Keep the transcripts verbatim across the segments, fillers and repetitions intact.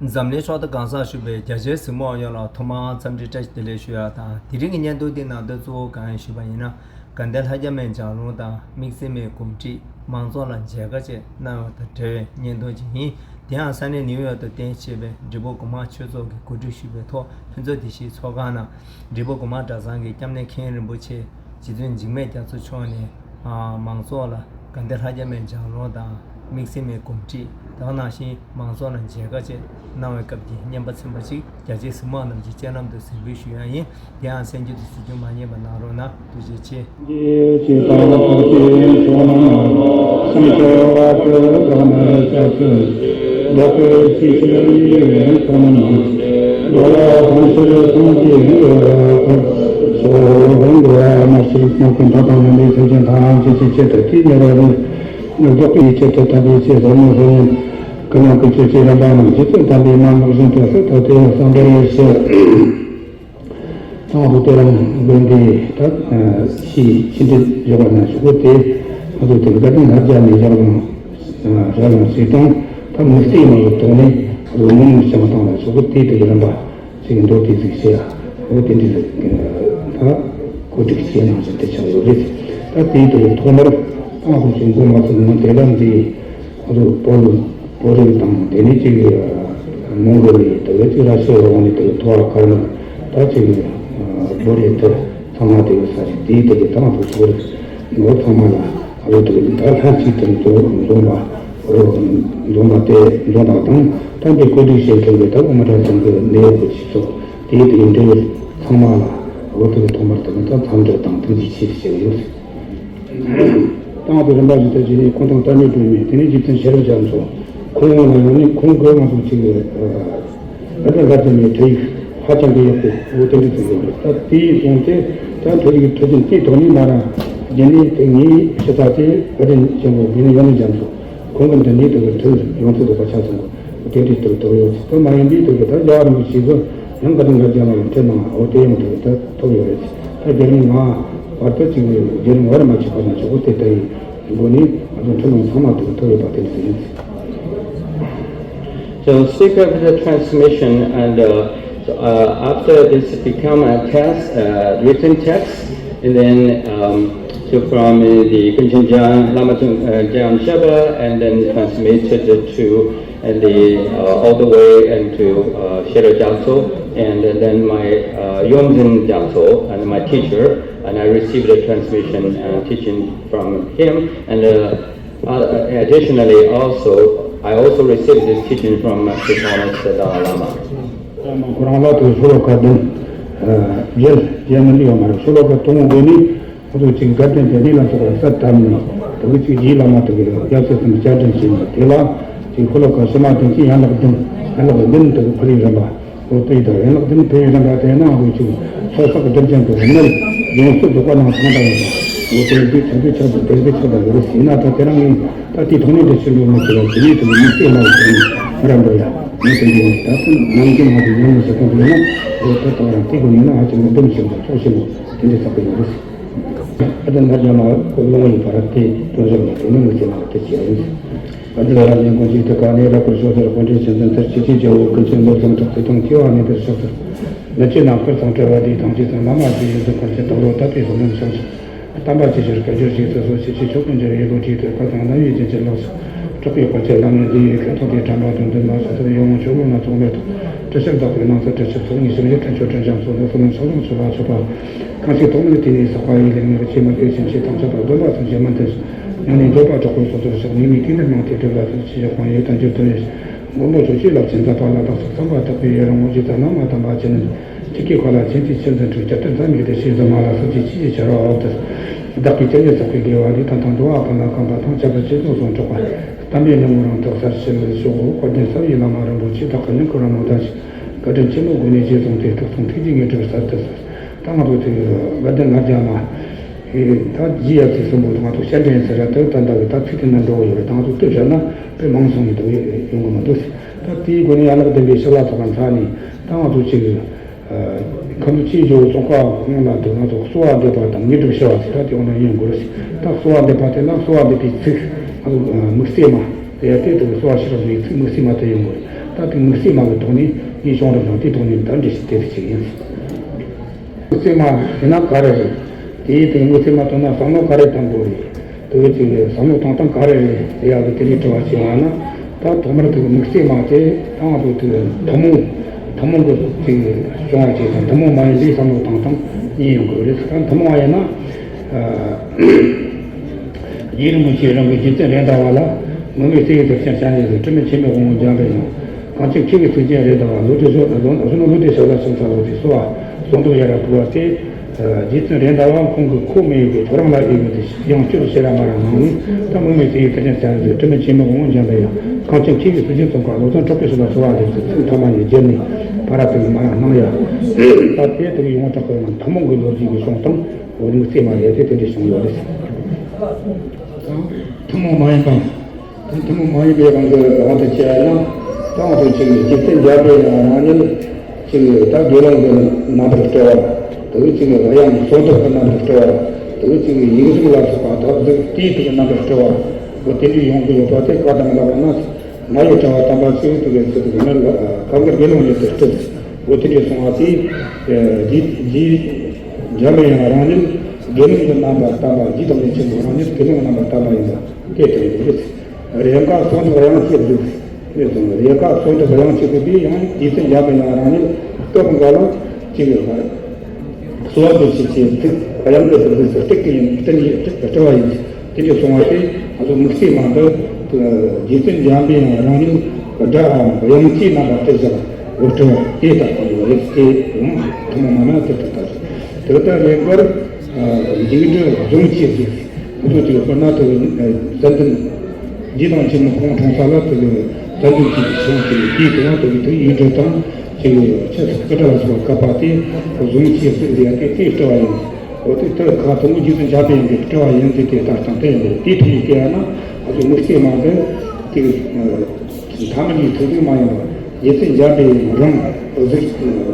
འཛམ་གླིང་ཕྱོགས་མཐའ་གང་སར་བཞུགས་པའི་རྒྱ་ཆེའི་གཟིགས་མོ་བ་ཡོངས་ལ་ཐོག་མར་འཚམས་འདྲི་བཀྲ་ཤིས་བདེ་ལེགས་ཞུ་ཡ་དང་། དེ་རིང་གི་བརྙན་ཐུང་འདི་ནང་དུ་གཙོ་བོ་གང་ཡིན་ཞུས་པ་ཡིན་ན། དགའ་ལྡན་ལྷ་བརྒྱ་མའི་ལྗགས་ལུང་དང་དམིགས་བརྩེ་མའི་གོམས་འདྲིས་མང་ཚོགས་ལ་མཇལ་ཁ་བཅས་གནང་བ་དང་འབྲེལ་བའི་བརྙན་ཐུང་ཅིག་ཡིན། དེ་ཡང་ས་གནས་ནིའུ་ཡོག་ཏུ་རྟེན་གཞི་བྱས་པའི་འབྲས་སྤུངས་གོང་མ་ཆོས་ཚོགས་ཀྱིས་གོ་སྒྲིག་ཞུས་པའི་ཐོག་ཕུན་ཚོགས་བདེ་སྐྱིད་ཚོགས་ཁང་ནང་འབྲས་སྤུངས་གོང་མ་གྲྭ་ཚང་གི་སྐྱབས་གནས་མཁན་རིན་པོ་ཆེ་རྗེ་བཙུན་འཇིགས་མེད་རྒྱ་མཚོ་མཆོག་ནས་མང་ཚོགས་ལ་དགའ་ལྡན་ལྷ་བརྒྱ་མའི་ལྗགས་ལུང་དང་དམིགས་བརྩེ་མའི་གོམས་འདྲིས་དེ་ནང་བཞིན་མང་ཚོགས་ལ་མཇལ་ཁ་བཅས་གནང་བའི་སྐབས་ཀྱི་བརྙན་པར་ཚན་པ་ཞིག་རྒྱ་ཆེའི་གཟིགས་མོ་བ་རྣམས་ཀྱིས་སྤྱན་ལམ་དུ་གཟིགས་འབུལ་ཞུ་ཡ་ཡིན། དེ་ཡང་གསན་རྒྱུ་དང་གཟིགས་རྒྱུ་མ་བསྙེལ་བ་གནང་རོགས་གནང་། ཐུགས་རྗེ་ཆེ། ཅེས་དང་ཐུགས་རྗེ་ཆེ། སངས་རྒྱས་བར་དུ་བདག་ནི་སྐྱབས་སུ་མཆི། བདག་གིས་ཆོས་ཕྱིར་ཡིད་བརྟན་ན། འགྲོ་ལ་ཕན་ཕྱིར་སངས་རྒྱས་འོད་ཁམས་སོགས། འགྲོ་བ་མ་སྐྱེས་སྔོན་གྱི་མཐའ་དང་མཉམ་པའི་སེམས་ཅན་ཐམས་ཅད་ཀྱི་ཆེད་དུ་ཐུགས་ཉེ་བར་བདག་གི་ཡིད་ཆེས་དེ་དམ་པའི་ཆོས་ཟབ་མོ་ཟབ་ཡིན། ཀུན་སློང་ཀུན་སྤྱོད་བཅས་རིམ་པ་རྣམས་རྗེ་བཙུན་དམ་པའི་མན་ངག་བཞིན་དུ་གསལ་དུ་དེ་ཡང་གསང་བརྡར་ཡོད་ཞེས། དང་པོ་དེ་རང་དགོན་སྡེ་ད་ཕྱི་ཕྱི་འབྲེལ་བཞག་པ་ན་ཞུ་གོ་དེ་ང་ཚོ་དེ་དགའ་ལྡན་ལྷ་བརྒྱ་མའི་ལྗགས་ལུང་ར་ལུང་ཞིག་དང་ད་མི་སྲིད་མ་ལུགས་ཐོག་ནས་ང་ཚོ་མི་ཉུང་ཞིག་བཏང་ལ་ཞུ་གོ་དེ་དེ་རིམ་པ་ཞིག་མདོ་དེ་ཚིག་བཤད་ཨ་འོ་དེ་འདྲ་ད་གོ་སྒྲིག་བྱས་གནང་བཞིན་དེ་ཆགས་ཡོད་རེད། ད་དེའི་དེ་ཐོག་མར་ད་ང་ཚོ་ཞིག་མགོ་མ་ཚོས་ནང་དེ་ལ་འདི། ང་ཚོ་བོད་བོད་རིགས་དང་དེ་ནས་ཅིག་མོང་གོ་ལི་དེ་ག་ཅིག་ར་ཤི་ཡ་འོག་ནས་དེ་ག་ཐོ་བ་ཁར་ནས་ད་ཅིག་བོད་རིགས་དེ་ཚང་མ་དེ་ག་ས་རེད། དེའི་དེ་ག་ད་ང་ཚོ་བོད་རིགས་ཚང་མ་ལ་ཨ་ལོ་དེ་ག་ད་ལྷན་ཅིག་ཏུ་འཛོམས་འཛོམས་པ་འཛོམས་པ་དེ་འཛོམས་པ་དང་ད་འདི་བཀོད་སྒྲིག་བྱེད་མཁན་གྱི་ད་འོ་མ་གྲྭ་ཚང་གི་གནས་བབ་ཀྱི་སྤྱི་ཚོགས་དེའི་དེ་ག་འབྲེལ་ཡོད་ཚང་མ་ལ་ཨ་ལོ་དེ་ག་ཐོག་མར་དེ་ག་ད་འཚམས་འདྲི་དང་ཐུགས་རྗེ་ཆེ་ཞུ་གི་ཡོད། ཏང་དང་རིམ་པ་བཞིན་དུ་བྱས་ནས་ཁོང་དང་རྟ་མའི་སྒྲོན་མེ་དེ་ནས་རྗེ་བཙུན་ཤེས་རབ་རྒྱ་མཚོ་ཁོང་ལ་ཡང་ནི་ཁོང་གི་ང་ཚོ་ཅིག་ཨ་ད་ལྟ་དེ་ནས་འཕྲིན་ཡིག་ཧ་ཅང་གི་ཡག་པོ་འོ་དེ་འདྲ་ཅིག་ཡོད་རེད། ད་དེའི་སོང་སྟེ་ད་འཕྲིན་ཡིག་འཕྲོད་བསྟེན་དེའི་ཐོག་ནས་མ་ར་རྗེས་ནས་དེ་ངའི་ཕྱི་ད་དེ་བཀའ་དྲིན་ཆེན་པོ་རྗེ་བཙུན་ཡོན་ཏན་རྒྱ་མཚོ་ཁོང་གི་འདི་ནས་དེ་གི་འཕྲིན་ཡོངས་སུ་རྫོགས་པ་ཆ་ཚང་གི་དེ་འདྲའི་ལྟར་ཐོབ་ཡོད། དེ་མ་ཡིན་པའི་དེ་གི་ད་རྒྱལ་བ་རིན་པོ་ཆེ་གི་ཡང་བཀའ་དྲིན་ག་རྒྱ་ལ་ཡང་འཕྲིན་གནང་འོ་དེ་ཡང་དེ་གི་ད་ཐོབ་ཡོད་རེད། ད་རྒྱལ་རིམ་ང་བར་དུ་ཅིག་རྒྱལ་རིམ་བར་མ་ཆད་པ་ན་ཆོག་གོ་དེ་ལྟ་ཡི་སྒོ་ནས་ང་ཚོ་འཕྲིན་ལམ་ཚང་མ་དེ་གི་ཐོབ་ཡོད་པ་དེ་འདྲ་ཡིན། So speak of the transmission and uh, so, uh, after this become a text, uh, written text, and then um, so from uh, the Panchen Jang, Lama Tung- uh, Jang Shaba, and then transmitted to and the uh, all the way and to uh, Shira Gyaltso, and then my uh, Yongzin Gyaltso, and my teacher, and I received a transmission uh, teaching from him, and uh, uh, additionally also I also received this teaching from uh, Sri Thomas the Dalai Lama. ཁོ་རང་ལ་དུ་ཤོ་ལོ་ཀ་བདུན་རྒྱལ་རྒྱལ་མི་འདི་ཡོད་མ་རེད། ཤོ་ལོ་ཀ་དང་པོ་ནི། ཁོ་ཚོ་གཅིག་དགའ་ལྡན་དེ་ནི་ལ་སོགས་པ་ས་དམ་ནས་དེ་གི་གཅིག་རྗེ་བླ་མ་དེ་གི་རྒྱལ་སྲས་དང་བཅའ་སྒྲིག་བྱས་ནས་དེ་ལ་གཅིག་ཤོ་ལོ་ཀ་ཕྱི་མ་དེ་གཅིག་ཡན་ལག་བདུན་ཡན་ལག་བདུན་དེ་གི་ཕུལ་བའི་རིམ་པ་འོ་དེ་དང་ཡན་ལག་བདུན་ཕུལ་བའི་རིམ་པ་དེ་ན་འོ་གཅིག་ཚོགས་བསགས་སྒྲིབ་སྦྱང་གི་གནད་ཡོངས་སུ་རྫོགས་པ་རྣམས་ཚང་དང་ཡོད་པ་འོ་དེ་འདི་ཆ་འདི་ཆ་དང་དེ་འདི་ཆ་དང་ཡོད་ཟིན་ན་ད་དེ་རང་ངས་ད་དེ་ཐོག་ནས་འདི་ཕྱིར་འགྲོ་མི་བྱེད་ལ་དེ་ནས་དེ་ནི་མི་སྲིད་ལ་ཟིན་ང་རང་འགྲོ་ཡ་ངས་དེ་འདི་ཡིན་ད་དེ་ནང་གི་ང་དེ་ཡོང་མི་སྲིད་གང་དུ་ཡོད་ན་འོ་ད་ད་རང་དེ་གི་ཡིན་ན་ཧ་ཅང་གི་འདུམ་ཞིག་འདུག་ཚོགས་ཞིག་འདུག་དེ་འདྲའི་ཚོགས་པ་ཡིན་འདུག་ཨ་ད་ང་རྒྱ་མ་ཁོ་ལོང་ཡིན་པར་དེ་དོན་བཟོ་མེད་དེ་ནི་མི་ཚེ་ནང་དེ་བྱས་ཡིན། ཨ་ད་རང་ཉིད་ཀུན་གྱི་དེ་ག་ནས་རབ་ཀྱི་ཞོ་ཟེར་དཔོན་འདྲེན་ཆེན་ཙན་ཚར་ཆེ་ཆེ་རྒྱལ་བོ་ཀུན་མཁྱེན་བློ་བཟང་གྲགས་པའི་དང་ཆེ་བ་ནས་དེར་ཕྱག་འཚལ། ལ་ཆེ་ནམ་མཁར་ཚང་བྲལ་བ་དེའི་དང་ཆེ་ཚང་བླ་མ་དེའི་ཡོན་ཏན་ཐམས་ཅད་དང་བློ་དད་པའི་བསམ་ལམ་བྱང་ཆུབ། བསྟན་པ་ཇི་ཕྱིར་བསྐལ་བརྒྱར་ཞིག་སོ་སོ་ཆེ་ཆེ་མཆོག་ཏུ་འགྱུར་བའི་བློ་གྲོས་དེ་བཀའ་དང་རྣམ་དབྱེ་ཅན་གྱི་ལོགས་སུ་གྲགས་པའི་དཔལ་ཆེན་བླ་མའི་འདི་ཡི་ཁྱད་ཐོག་དེ་དྲན་པ་དོན་དུ་མ་སོ་སོར་ཡོང་ཆོས་ལུགས་སྣ་ཚོགས་མེད་དོ། དྲི་ཆབ་དག་པའི་ནང་དུ་དྲི་ཆབ་སོགས་ཉི་ཤུ་རེ་དྲི་མཆོག་དྲི་འཇམ་སོགས་ལ་སོ་ནམ་ཕྱག་ལོག་ཆོས་ལ་མཆོད་པ། གང་ཞིག་ཐོག་མར་དེ་ནས་བསགས་པ་ཡི་ལེགས་ཉེས་ཀྱི་མ་གོས་ཕྱིན་ཆད་ཐམས་ཅད་པ་སྡོམ་པ་ཐམས་ཅད་མི་མཐུན་ཞིང་ཡང་ནས་འབྱོར་པ་གྲོགས་པོ་སོ་སོར་ཕྱག་ནུས་མེད་དེ་ནས་མང་དེ་སྒྲུབ་ལ་ཕྱིན་ཆད་གང་ཡོད་དང་འགྱུར་དོན་ཡོད། མགོན་པོ་ཕྱོགས་བཅུའི་རླབས་ཆེན་ཟབ་པ་ལ་བདག་སོགས་ཚངས་པ་དག་པའི་ཡུལ་རང་ངོ་བཞི་དང་ནམ་མ་དམ་པ་ཅི་ནས་ཅི་སྐད་གོ་ལ་ཆེན་ཏེ་ཆེ་འཛིན་འཁྲུག་སྐྱབས་གཏེར་མཛད་མིག་དེ་ཤེས་སུ་མ་ལ་སོགས་ཀྱི་ཆོས་ཀྱི་ཆར་བ་འོག་ཏུ། བདག་གིས་ཅི་ནས་བསགས་པའི་དགེ་བ་འདི་དང་དང་དུ་བ་ཀུན་ལ་གང་བ་དང་ཁྱབ་པ་ཅི་ཙམ་སོང་གྲགས་པ། བསྟན་པའི་ནུབ་མོ་རང་དུ་གསལ་བྱེད་ལ་ཤོག་དཔལ་ལྡན་རྩ་བའི་བླ་མ་རིན་པོ་ཆེ་བདག་གི་སྙིང་ཁུ་ར་མོ་དང་བཅས་བཀའ་དྲིན་ཆེན་མོ་སྒོ་ནས་རྗེས་བཟུང་སྟེ་ཐུགས་དང་ཐུགས་རྗེ་ངས་འགྲུབ་གསར་དུ་གསོལ། ད་ང་ཚོ་དེ་དགའ་ལྡན་ང་རྒྱལ་མ། ད་རྗེ་ཡབ་སྲས་གསུམ་པོ་དང་ང་ཚོ་སྤྱན་འདྲེན་ཟེར་ར་དེ་ད་ལྟ་བའི་ད་ཚིག་དེ་ན་འགྲོ་གི་ཡོད་རེད། ད་ང་ཚོ་ལྟོས་བྱས་ན་དཔེ་མང་སོང་གི་འདུག་ཡོང་གི་མི་འདུག་ད་དེའི་སྒོ་ནས་ཡན་ལག་བདུན་པའི་ཕྱག་ལ་ཐོགས་པ་མཚན་ནས་ད་ང་ཚོ་ཅིག་ཁམས་ཆེན་ཇོ་བོ་ཙོང་ཁ་ཁོང་ལ་དེ་ང་ཚོ་གསོལ་བ་འདེབས་པ་དང་དངོས་གྲུབ་ཞུ་བ་ཟེར་ད་དེ་འོ་ན་ཡོང་དགོས་རེད། ད་གསོལ་བ་འདེབས་པ་དེ་ལ་གསོལ་བ་འདེབས་པའི་ཚིག་ང་ཚོ་དམིགས་བསལ་མ་དེ་ཡ་དེ་དེ་གསོལ་བ་ཞུ་རོགས་ཟེར་བའི་ཚིག་དམིགས་བསལ་མ་དེ་ཡོང་དགོས་རེད། ད་དེ་དམིགས་བསལ་མ་གི་ཐོག་ནས་ངས་བྱུང་རབས་དང་དེའི་ཐོག་ནས་ད་འགྲེལ་བཤད་དེ་རིགས་ཅིག་ཡིན། དམིགས་བསལ་མ་ཡིན་ན་ག་རེ་རེད། དེའི་སྟེང་དམིགས་བསལ་མ་བཏོན་ན་བསམ་བློ་ག་རེ་བཏང་དགོས་རེད། དེ་གི་ཅིག་བསམ་བློ་བཏང་སྟངས་ག་རེ་རེད་དེ་ཡག་གི་དེ་རིགས་དྲི་བ་བྱས་པ་ན། ད་ཐོག་མར་དེ་གི་དམིགས་བསལ་མ་དེ་དང་དུ་དེ་ཐུན་མོང་ཐུན་མོང་གི་ཅིག་བྱུང་བ་ཅིག་དང་ཐུན་མོང་མ་ཡིན་པའི་བསམ་བློ་བཏང་སྟངས་གཉིས་ཡོང་གི་རེད། ད་ཐུན་མོང་བ་ཡིན་ན། རྗེ་རིན་པོ་ཆེ་རང་གི་རྗེ་བཙུན་རེད་མདའ་བ་ལ། མུ་མེད་གསེར་གྱི་གཏེར་ཆེན་སྤྱན་རས་གཟིགས། དྲི་མེད་འཆི་མེད་དབང་པོ་འཇམ་པའི་དབྱངས། གངས་ཅན་མཁས་པའི་གཙུག་རྒྱན་རེད་མདའ་བ། བློ་གྲོས་ཤོག་ལོ་གཞོན་ནུ་བློ་གྲོས་ཤོག་ལ་ཕྱིན་ཚར་ལོ་དེ་གསོལ་བ་གསོལ་འདེབས་ཡ་རབས་ཕུལ་བ་སྟེ། རྗེ་བཙུན་རེད་མདའ་བ་ཁོང་གི་ཁོག་མེད་པའི་ཐོ་རངས་ལ་འོས་པའི་དེ་ཡང་བསྐྱར་ཕྱི་ར་མ་ར་གནང་ནས། ད་མུ་མེད་གསེར་གྱི་གཏེར་ཆེན་སྤྱན་རས་གཟིགས། དྲི་མེད་འཆི་མེད་དབང་པོ་འཇམ་པའི་དབྱངས། གངས་ཅན་མཁས་པའི་གཙུག་རྒྱན་ཙོང་ཁ། བློ་བཟང་གྲགས་པའི་ཞབས་ལ་གསོལ་བ་འདེབས་ཟེར་ཚིག་ཐ་མ་གཉིས་བརྗོད་ནས་ཕར་ར་དེ་མ་ར་གནང་ཡ། ད་དེ་དེ་ཡོངས་གྲགས་པའི་ནང་ཐུན་མོང་གི་ལོ་རྒྱུས་ཀྱི་བྱུང་སྟངས། འོ་དམིགས་བསལ་མ་ཡིན་ཏེ་དེ་འདྲ་བྱུང་ཡོད་རེད། ཐུན་མོང་མ་ཡིན་པ། ཐུན་མོང་མ་ཡིན་པའི་དབང་གི་དབང་དུ་བྱས་ན། དང་དུ་ཅིག་རྗེ་བཙུན་འཇམ་པའི་དབྱངས་རང་ཉིད་ཅིག་ད་དགེ་སློང་གི་རྣམ་པར་སྤྲུལ་བ། དེ་ཅིག་དབྱངས་གསོལ་འདེབས་ཀྱི་རྣམ་པར་སྤྲུལ་བ། དེ་ཅིག་ཡིག་གཟུགས་ལ་སོགས་པ་དག་གཟུགས་དེའི་ཐོག་རྣམ་པར་སྤྲུལ་བ། འོ་དེ་འདྲའི་ཡོང་གི་ཡོད་པ་དེ་བཀའ་དང་བླ་མ་ན། ང་ཡི་དྲ་བ་དམ་པ་ཚོས་དེ་གའི་ཚུལ་དུ་ནི་ཁམས་དགར་དགེ་སློང་ཉིད་དུ་སྤྲུལ། འོ་དེ་འདྲའི་གསུང་བ་དེ། རྗེ་རྗེ་འཇམ་པའི་དབྱངས་རང་ཉིད་དགེ་སློང་གི་རྣམ་པར་བསྟན་པ། རྗེ་བདག་ཉིད་ཆེན་པོ་རང་ཉིད་དགེ་སློང་གི་རྣམ་པར་བསྟན་པ་ཡིན་པ་དེ་དྲན་དགོས་རེད། རེས་འགའ་གསོལ་འདེབས་དབྱངས་ཅན་གཟུགས། རེས་འགའ་གསོལ་འདེབས་དབྱངས་ཅན་གཟུགས་དེ་ཡང་རྗེ་བཙུན་འཇམ་པའི་དབྱངས་རང་ཉིད་སྐབས་འགའ་ལ་ཅིག་གསོལ་བ་འདེབས་བྱེད་ཅེས་ཚིག་དབྱངས་ཀྱི་གཟུགས་སུ་སྤྲུལ་གྱི་ཡིན་སྤྲུལ་ཡིན་སྤྲུལ་བ་ཡིན། དེ་འདྲའི་གསུང་བ་དེ་ང་ཚོ་དམིགས་བསལ་མ་འདི། རྗེ་བཙུན་འཇམ་པའི་དབྱངས་རང་ཉིད་སྒྲ་དབྱངས་ཅན་རྣམ་པར་སྤྲུལ་ཞིང་འོད་སྤྲུལ་བ་དེ་ལྟར་གསུངས་ཡོད་རེད། དེ་ཡང་ཐུན་མོང་མ་ན་དེ་ལྟར་ལྟར་རེད། དེ་ལྟར་རེས་འགར་འཇིགས་བྲལ་གཟུངས་ཀྱི་གཟིགས། ང་ཚོ་དེ་དཔེར་ན་དེ་ཙན་དན། རྗེ་དང་ཆེན་མོ་ཁོང་འཁྲུངས་ས་ལ་དེ་ཙན་དན་གྱི་གཞུང་གི་དེའི་དེ་ཡང་དེ་གི་དེ་ཡིག་འབྲུ་དང་ཅིག་ཆེ་ས་སྐུ་དྲག་ལ་སོགས་པ་བཀབ་པ་དེ་གཟུངས་ཀྱི་གཟིགས་ཟེར་ཡ་དེ་དེའི་སྤྲུལ་བ་ཡིན། འོ་དེ་ལྟར་ཁ་ཐུན་མོང་རྗེ་བཙུན་འཇམ་པའི་དབྱངས་ཀྱི་སྤྲུལ་བ་ཡིན་ཏེ་དེ་ལྟར་དང་དེ་ཡིན་པས་དེའི་ཐུགས་ཀྱི་སྐལ་བ་ན་ང་ཚོ་དམིགས་བསལ་མ་འདི་དེ་ཐ་མ་གཉིས་ཐུགས་ཐུགས་མ་ཡིན་པར་རྗེ་བཙུན་འཇམ་པའི་དབྱངས་རང་གཟིགས་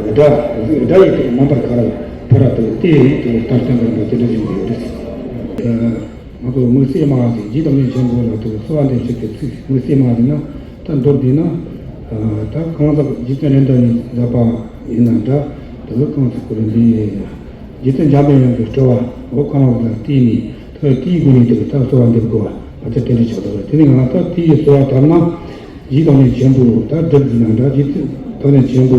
སྒྲ་གཟིགས་སྒྲ་ཡི་དེ་རྣམ་པར་ག་རེ་ཕ་ར་དེ་དེ་ཡིན་དེ་ལྟར་སྟོན་པ་འདི་དེ་འདྲ་ཞིག་ཡོད་རེད། ང་ཚོ་དམིགས་བསལ་མ་ཞིག་རྗེ་བདག་ཉིད་ཆེན་པོ་ལ་དེ་གསོལ་བ་འདེབས་ཤིག་གི་ཚིག་དམིགས་བསལ་མ་ཡིན་ན། ད་མདོར་བསྡུས་ན། ད་གང་ཟག་རྗེ་བཙུན་རེད་མདའ་ནས་མཛད་པ་ཡིན་ན་འདྲ། དེ་ལ་གང་ཟག་ཁོ་རང་འདི་རྗེ་བཙུན་འཇམ་པའི་དབྱངས་ཀྱི་སྤྲུལ་བ་འོ་གང་ལ་བརྟེན་ནས་ཐོས་དེའི་སྒོ་ནས་དེ་ལ་ད་གསོལ་བ་འདེབས་དགོས་པ་ང་ཚོ་དེ་འདྲ་ཆགས་འདུག་དེ་ནས་ང་ད་དེའི་གསོལ་བ་བཏབ་ན། རྗེ་བདག་ཉིད་ཆེན་པོ་ད་སྒྲུབ་ཡིན་ན་འདྲ། རྗེ་བདག་ཉིད་ཆེན་པོ་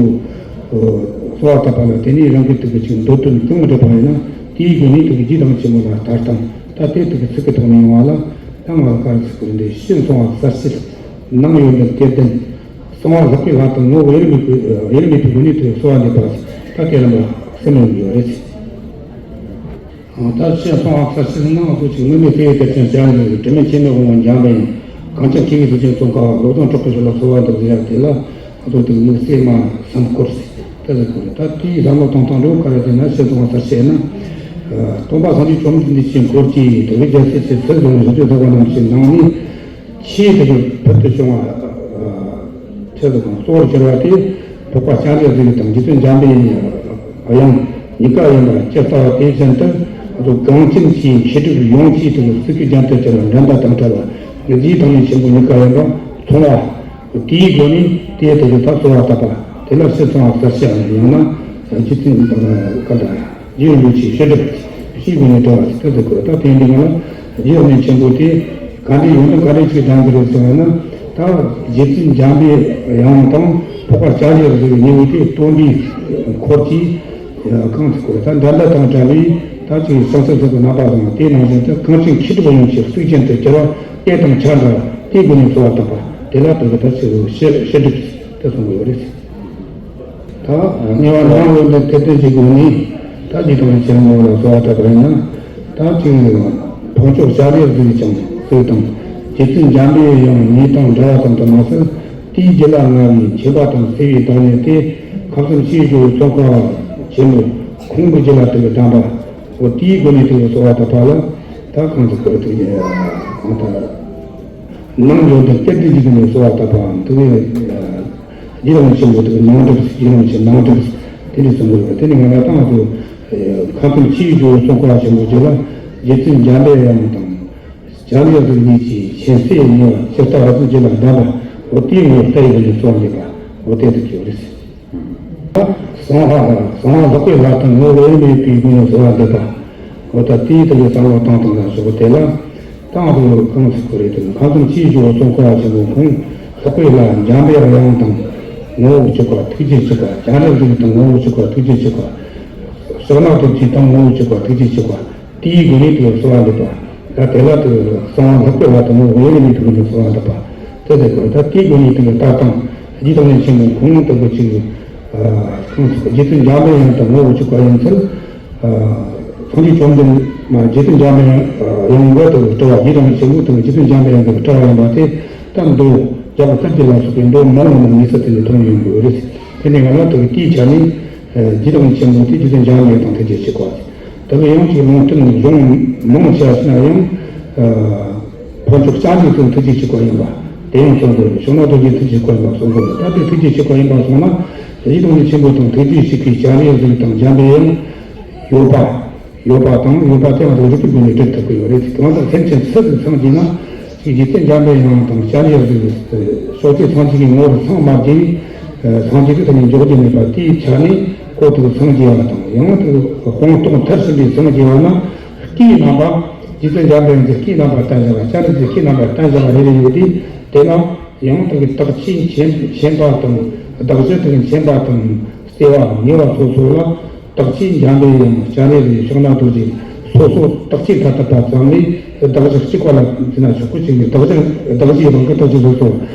གསོལ་བ་བཏབ་པ་ལ་དེ་ནས་རང་གི་ཐུགས་ཀྱི་ཅིག་འདོད་དོན་གང་སྒྲུབ་པ་ཡིན་ན་དེའི་སྒོ་ནས་ཐུགས་ཀྱི་རྗེ་བདག་ཉིད་ཆེན་པོ་ལ་ལྟ་སྟངས་ད་དེ་ཐུགས་ཀྱི་ཚིག་གི་ཐོག་ནས་ཡོང་བ་ལ། ད་ང་ལ་ག་རེ་ཟེར་དགོས་རེད། འདི་ཕྱི་གསང་བ་གསལ་བྱེད། ནང་ཡོན་ཏན་གཏེར་ལྡན། གསང་བ་ལྷག་པའི་ལྷ་དང་ངོ་བོ་དབྱེར་མེད་པའི་དབྱེར་མེད་པའི་སྒོ་ནས་དེ་གསོལ་བ་འདེབས་པ་ད་དེ་རིམ་པ་གསུམ་ཡོང་གི་ཡོད་རེད། ད་ཕྱི་གསང་བ་གསལ་བྱེད་ནང་དུ་ཅིག་མུ་མེད་གསེར་གྱི་གཏེར་ཆེན་སྤྱན་རས་གཟིགས། དྲི་མེད་འཆི་མེད་དབང་པོ་འཇམ་པའི་དབྱངས། གངས་ཅན་མཁས་པའི་གཙུག་རྒྱན་ཙོང་ཁ་པ། བློ་བཟང་གྲགས་པའི་ཞབས་ལ་གསོལ་བ་འདེབས་ཟེར་ཡག་དེ་ལ་ང་ཚོ་དེ་དམིགས་བསལ་མ་བསམ་སྐོར་ཟེར་དེ་ཟེར་དགོས་རེད། ད་དེའི་བསམ་བློ་གཏོང་སྟངས་འགྲོ་ག་རེ་ཟེར་ན། ཕྱི་གསང་བ་གསལ་བྱེད་ན། སྟོན་པ་སངས་རྒྱས་བཅོམ་ལྡན་འདས་ཀྱི་འཁོར་གྱི་དེ་བའི་རྒྱལ་སྲས་ཀྱི་ཚུལ་བཟུང་བཞི་བཅུ་ཞེ་དགུ་པ་རྣམས་ཀྱི་ནང་ནས། ཆེས་དེ་གི་ཕུལ་དུ་བྱུང་བ། ཆེད་དུ་དང་གཙོ་བོར་གྱུར་པ་དེ། འཕགས་པ་སྤྱན་རས་གཟིགས་དང་རྗེ་བཙུན་འཇམ་པའི་དབྱངས་གཉིས་ཀ་ཡིན་པ་ཇི་ལྟ་བ་དེ་བཞིན་དུ། གངས་ཅན་གྱི་མཁས་གྲུབ་ཡོངས་ཀྱིས་དེ་གི་ཚིག་གི་རྒྱན་དུ་གྱུར་པ་འགྲན་ཟླ་དང་བྲལ་བ་རྗེ་བདག་ཉིད་ཆེན་པོ་གཉིས་ཀ་ཡིན་པ་མཚུངས་པ། དེའི་སྒོ་ནས་དེ་དེ་གི་ད་གསོལ་བ་བཏབ་པ་དེ་ལ་ཕྱི་གསང་བ་གསལ་བྱེད་ཡང་ན་རྗེ་བཙུན་དང་བཀའ་དང་། རྗེ་རིན་པོ་ཆེའི་བཤད་སྒྲུབ་ཞེས་པའི་ནས་བྲལ་བ་ཞིག་ཏུ་གཟིགས་དགོས། ད་དེ་འདི་ང་ལ་རྗེ་བདག་ཉིད་ཆེན་པོ་དེ་ག་འདྲའི་ཡོན་ཏན་ག་འདྲའི་ཅིག་ལྡན་གྱི་རེད་ཟེར་བ་ན། ད་རྗེ་བཙུན་འཇམ་པའི་དབྱངས་དང་འཕགས་པ་སྤྱན་རས་གཟིགས་གཉིས་པོ་དེ་སྟོན་པའི་འཁོར་གྱིས་གང་ཟེར་དགོས་རེད། ད་འགྲན་ཟླ་དང་བྲལ་བའི་ད་ཅིག་བྱང་ཆུབ་སེམས་དཔའི་རྣམ་པ་དང་། དེ་ནང་བཞིན་དུ་གངས་ཅན་མཁས་གྲུབ་ཡོངས་ཀྱི་གཙུག་རྒྱན་དུ་གྱུར་པ་དེ་དང་ཆ་འདྲ་བ་དེའི་སྒོ་ནས་གསོལ་བ་བཏབ་པ་དེ་ལ་དེ་གི་ད་ཅིག་བཤད་བཤད་སྒྲུབ་དེ་གསུང་གི་ཡོད་རེད། ད་ངེས་པ་ནང་ཡོད་པའི་དེ་ལྟར་གྱི་སྒོ་ནས་ད་རྗེ་བདག་ཉིད་ཆེན་པོ་ལ་གསོལ་བ་བཏབ་པ་ཡིན་ན། ད་ཅིག་འཕགས་མཆོག་སྤྱན་རས་གཟིགས་ཀྱང་གཟིགས་དང་། རྗེ་བཙུན་འཇམ་པའི་དབྱངས་ཉིད་དང་འདྲ་བ་ཙམ་དུ་མ་ཟད། དེའི་རྗེས་ལ་མངའ་བའི་མཁྱེན་པ་དང་བརྩེ་བའི་བདག་ཉིད་དེ། ཁམས་གསུམ་སྤྱི་བོའི་ཙོང་ཁ་ཆེན་པོ་ཁོང་གི་རྗེས་ལ་དེ་གི་གདམས་པ། འོ་དེའི་སྒོ་ནས་དེ་གི་གསོལ་བ་བཏབ་པ་ལ་ད་གང་ཟེར་དགོས་རེད། གང་ལྟར། ནང་ཡོད་པའི་གཏེར་སྟོན་གྱི་སྒོ་ནས་གསོལ་བ་བཏབ་པའམ་དེ་བས། རྗེ་རིན་པོ་ཆེན་པོ་དེ་ནང་སྒྲུབ། རྗེ་རིན་པོ་ཆེ་ནང་སྒྲུབ་དེ་འདྲ་གསུང་གི་ཡོད་པ་དེ་ནི་ང་ལ་ད་ང་ཚོ་ཁམས་གསུམ་སྤྱི་བོའི་ཙོང་ཁ་ཆེན་པོ་རྗེ་ལ་རྗེ་བཙུན་འཇམ་པའི་དབྱངས་དང་སྤྱན་རས་གཟིགས་གཉིས་ཀྱི་ཞལ་ཟས་ཉེ་བར་ཇི་ལྟ་བ་དང་རྗེ་ལ་གདམས་པ་འོ་དེའི་ངོ་བོ་ལྟ་བུའི་སྒོ་ནས་གསོལ་བ་འདེབས་པ། འོ་དེ་དུ་གྱུར་རེད། གསང་བ་གསང་བ་ལྷག་པའི་ལྷ་དང་ངོ་བོ་དབྱེར་མེད་པའི་སྒོ་ནས་གསོལ་བ་འདེབས་པ། འོ་ད་དེའི་དུ་གསང་བ་བཏང་བཏང་ན་ཞོག་དེ་ལ། ད་འོ་གང་ཟེར་དགོས་རེད་དེ། ཁམས་གསུམ་སྤྱི་ཡི་ཇོ་བོ་ཙོང་ཁ་པ་ཆེན་པོ་ཁོང་ལྷག་པའི་ལྷ་འཇམ་པའི་དབྱངས་དང་ངོ་བོ་གཅིག་པ་ཐུགས་རྗེ་གཅིག་པ། བྱང་ཆུབ་ལྷ་དང་ངོ་བོ་གཅིག་པ་ཐུགས་རྗེ་གཅིག་པ། ཕྱག་ན་རྡོ་རྗེ་དང་ངོ་བོ་གཅིག་པ་ཐུགས་རྗེ་གཅིག་པ། དེའི་སྒོ་ནས་དེ་གསོལ་བ་འདེབས་པ། ད་དེ་ལ་དེ་གསང་བ་ལྷག་པའི་ལྷ་དང་ངོ་བོ་དབྱེར་མེད་པའི་སྒོ་ནས་གསོལ་བ་འདེབས་པ། དེ་ལྟར་དགོས། ད་དེའི་སྒོ་ནས་དེ་ལྟ་སྟངས་རྗེ་བདག་ཉིད་ཆེན་པོ་ཁོང་དུ་གི་ཅིག་རྗེ་བཙུན་འཇམ་པའི་དབྱངས་དང་ངོ་བོ་གཅིག་པ་ཡིན་ཚུལ། སངས་རྒྱས་བཅོམ་ལྡན་མ་རྗེ་བཙུན་འཇམ་པའི་དབྱངས་ཀྱི་དེ་དྲི་བ། རྗེ་བདག་ཉིད་ཆེན་པོ་དང་རྗེ་བཙུན་འཇམ་པའི་དབྱངས་ཀྱི་དྲི་བ་ཡིན་པ་དེ། ད་མདོ་རྒྱ་གར་ཐར་རྒྱན་ལ་སོགས་པའི་མདོ་མང་བོ་ནང་དམིགས་བསལ་དེ་ལས་མཐོང་ཡོང་དགོས་རེད། དེ་ནས་ང་ལ་དེ་དེའི་ཆ་ནས། རྗེ་བདག་ཉིད་ཆེན་པོ་དེ་རྗེ་བཙུན་འཇམ་པའི་དབྱངས་དང་ཐུགས་རྗེ་གཅིག་པ། དེ་ལ་ཡང་ཅིག་ལུང་བསྟན་གཞུང་མང་ཆེ་བ་ཞིག་ན་ཡང་། ཕར་ཕྱོགས་སྤྱན་རས་གཟིགས་ཐུགས་རྗེ་གཅིག་པ་ཡིན་པ་དེ་ཡང་གསུང་གི་ཡོད། ཕྱག་ན་རྡོ་རྗེ་ཐུགས་རྗེ་གཅིག་པ་ཡིན་པ་གསུང་གི་ཡོད། ད་དེ་ཐུགས་རྗེ་གཅིག་པ་ཡིན་པ་སོང་ན། རྗེ་བདག་ཉིད་ཆེན་པོ་དང་ཐུགས་རྗེ་གཅིག་པའི་སྤྱན་རས་གཟིགས་དང་འཇམ་པའི་དབྱངས་ཡོད་པ། ཡོད་པ་དང་ཡོད་པ་དེ་ང་ཚོ་རིགས་ཀྱི་སྒོ་ནས་སྒྲུབ་ཐུབ་ཀྱི་ཡོད་རེད། གང་ལྟར་སེམས་ཅན་སུ་དང་སངས་རྒྱས་ན། ཅིག་རྗེ་བཙུན་འཇམ་པའི་དབྱངས་དང་སྤྱན་རས་གཟིགས་ཕྱོགས་བཅུའི་སངས་རྒྱས་ཀྱི་ངོ་བོར་སངས་མ་རྒྱས་ནས། སངས་རྒྱས་ཀྱི་ཐོག་ནས་འཇོག་རྒྱུ་མེད་པ་དེའི་ཆ་ནས་ཁོ་དེ་སངས་རྒྱས་པ་དང་། ཡང་དེ་སྤངས་རྟོགས་མཐར་ཕྱིན་པའི་སངས་རྒྱས་པ་ན། སྐུའི་རྣམ་པ། རྗེ་བཙུན་འཇམ་དཔལ་གྱི་སྐུའི་རྣམ་པ་བསྟན་བཞག་པ། སྤྱན་རས་གཟིགས་སྐུའི་རྣམ་པ་བསྟན་བཞག་པ་རེ་རེ་ཡོད་དེ། དེ་ལ་ཡང་དེ་གི་དག་བྱེད་མཁྱེན་མཁྱེན་པ་དང་། བདག་གཞན་དེ་གི་མཁྱེན་པ་དང་། བརྩེ་བ་ཉེ་བ་སོ་སོ་ལ། དག་བྱེད་འཇམ་པའི་དབྱངས་སྤྱན་རས་གཟིགས་ཕྱག་ན་རྡོ་རྗེ། སོ་སོ་དག་བྱེད་མཐར་ཐུག་པ་ཙམ་ལས་བདག་གཞན་གཅིག་པ་ལ་འཛིན་ན་ཆོག་གི་ཅིག་ནི། བདག་གཞན་བདག་གཞན་དབང་གི་བདག་གཞན་སོ་སོ་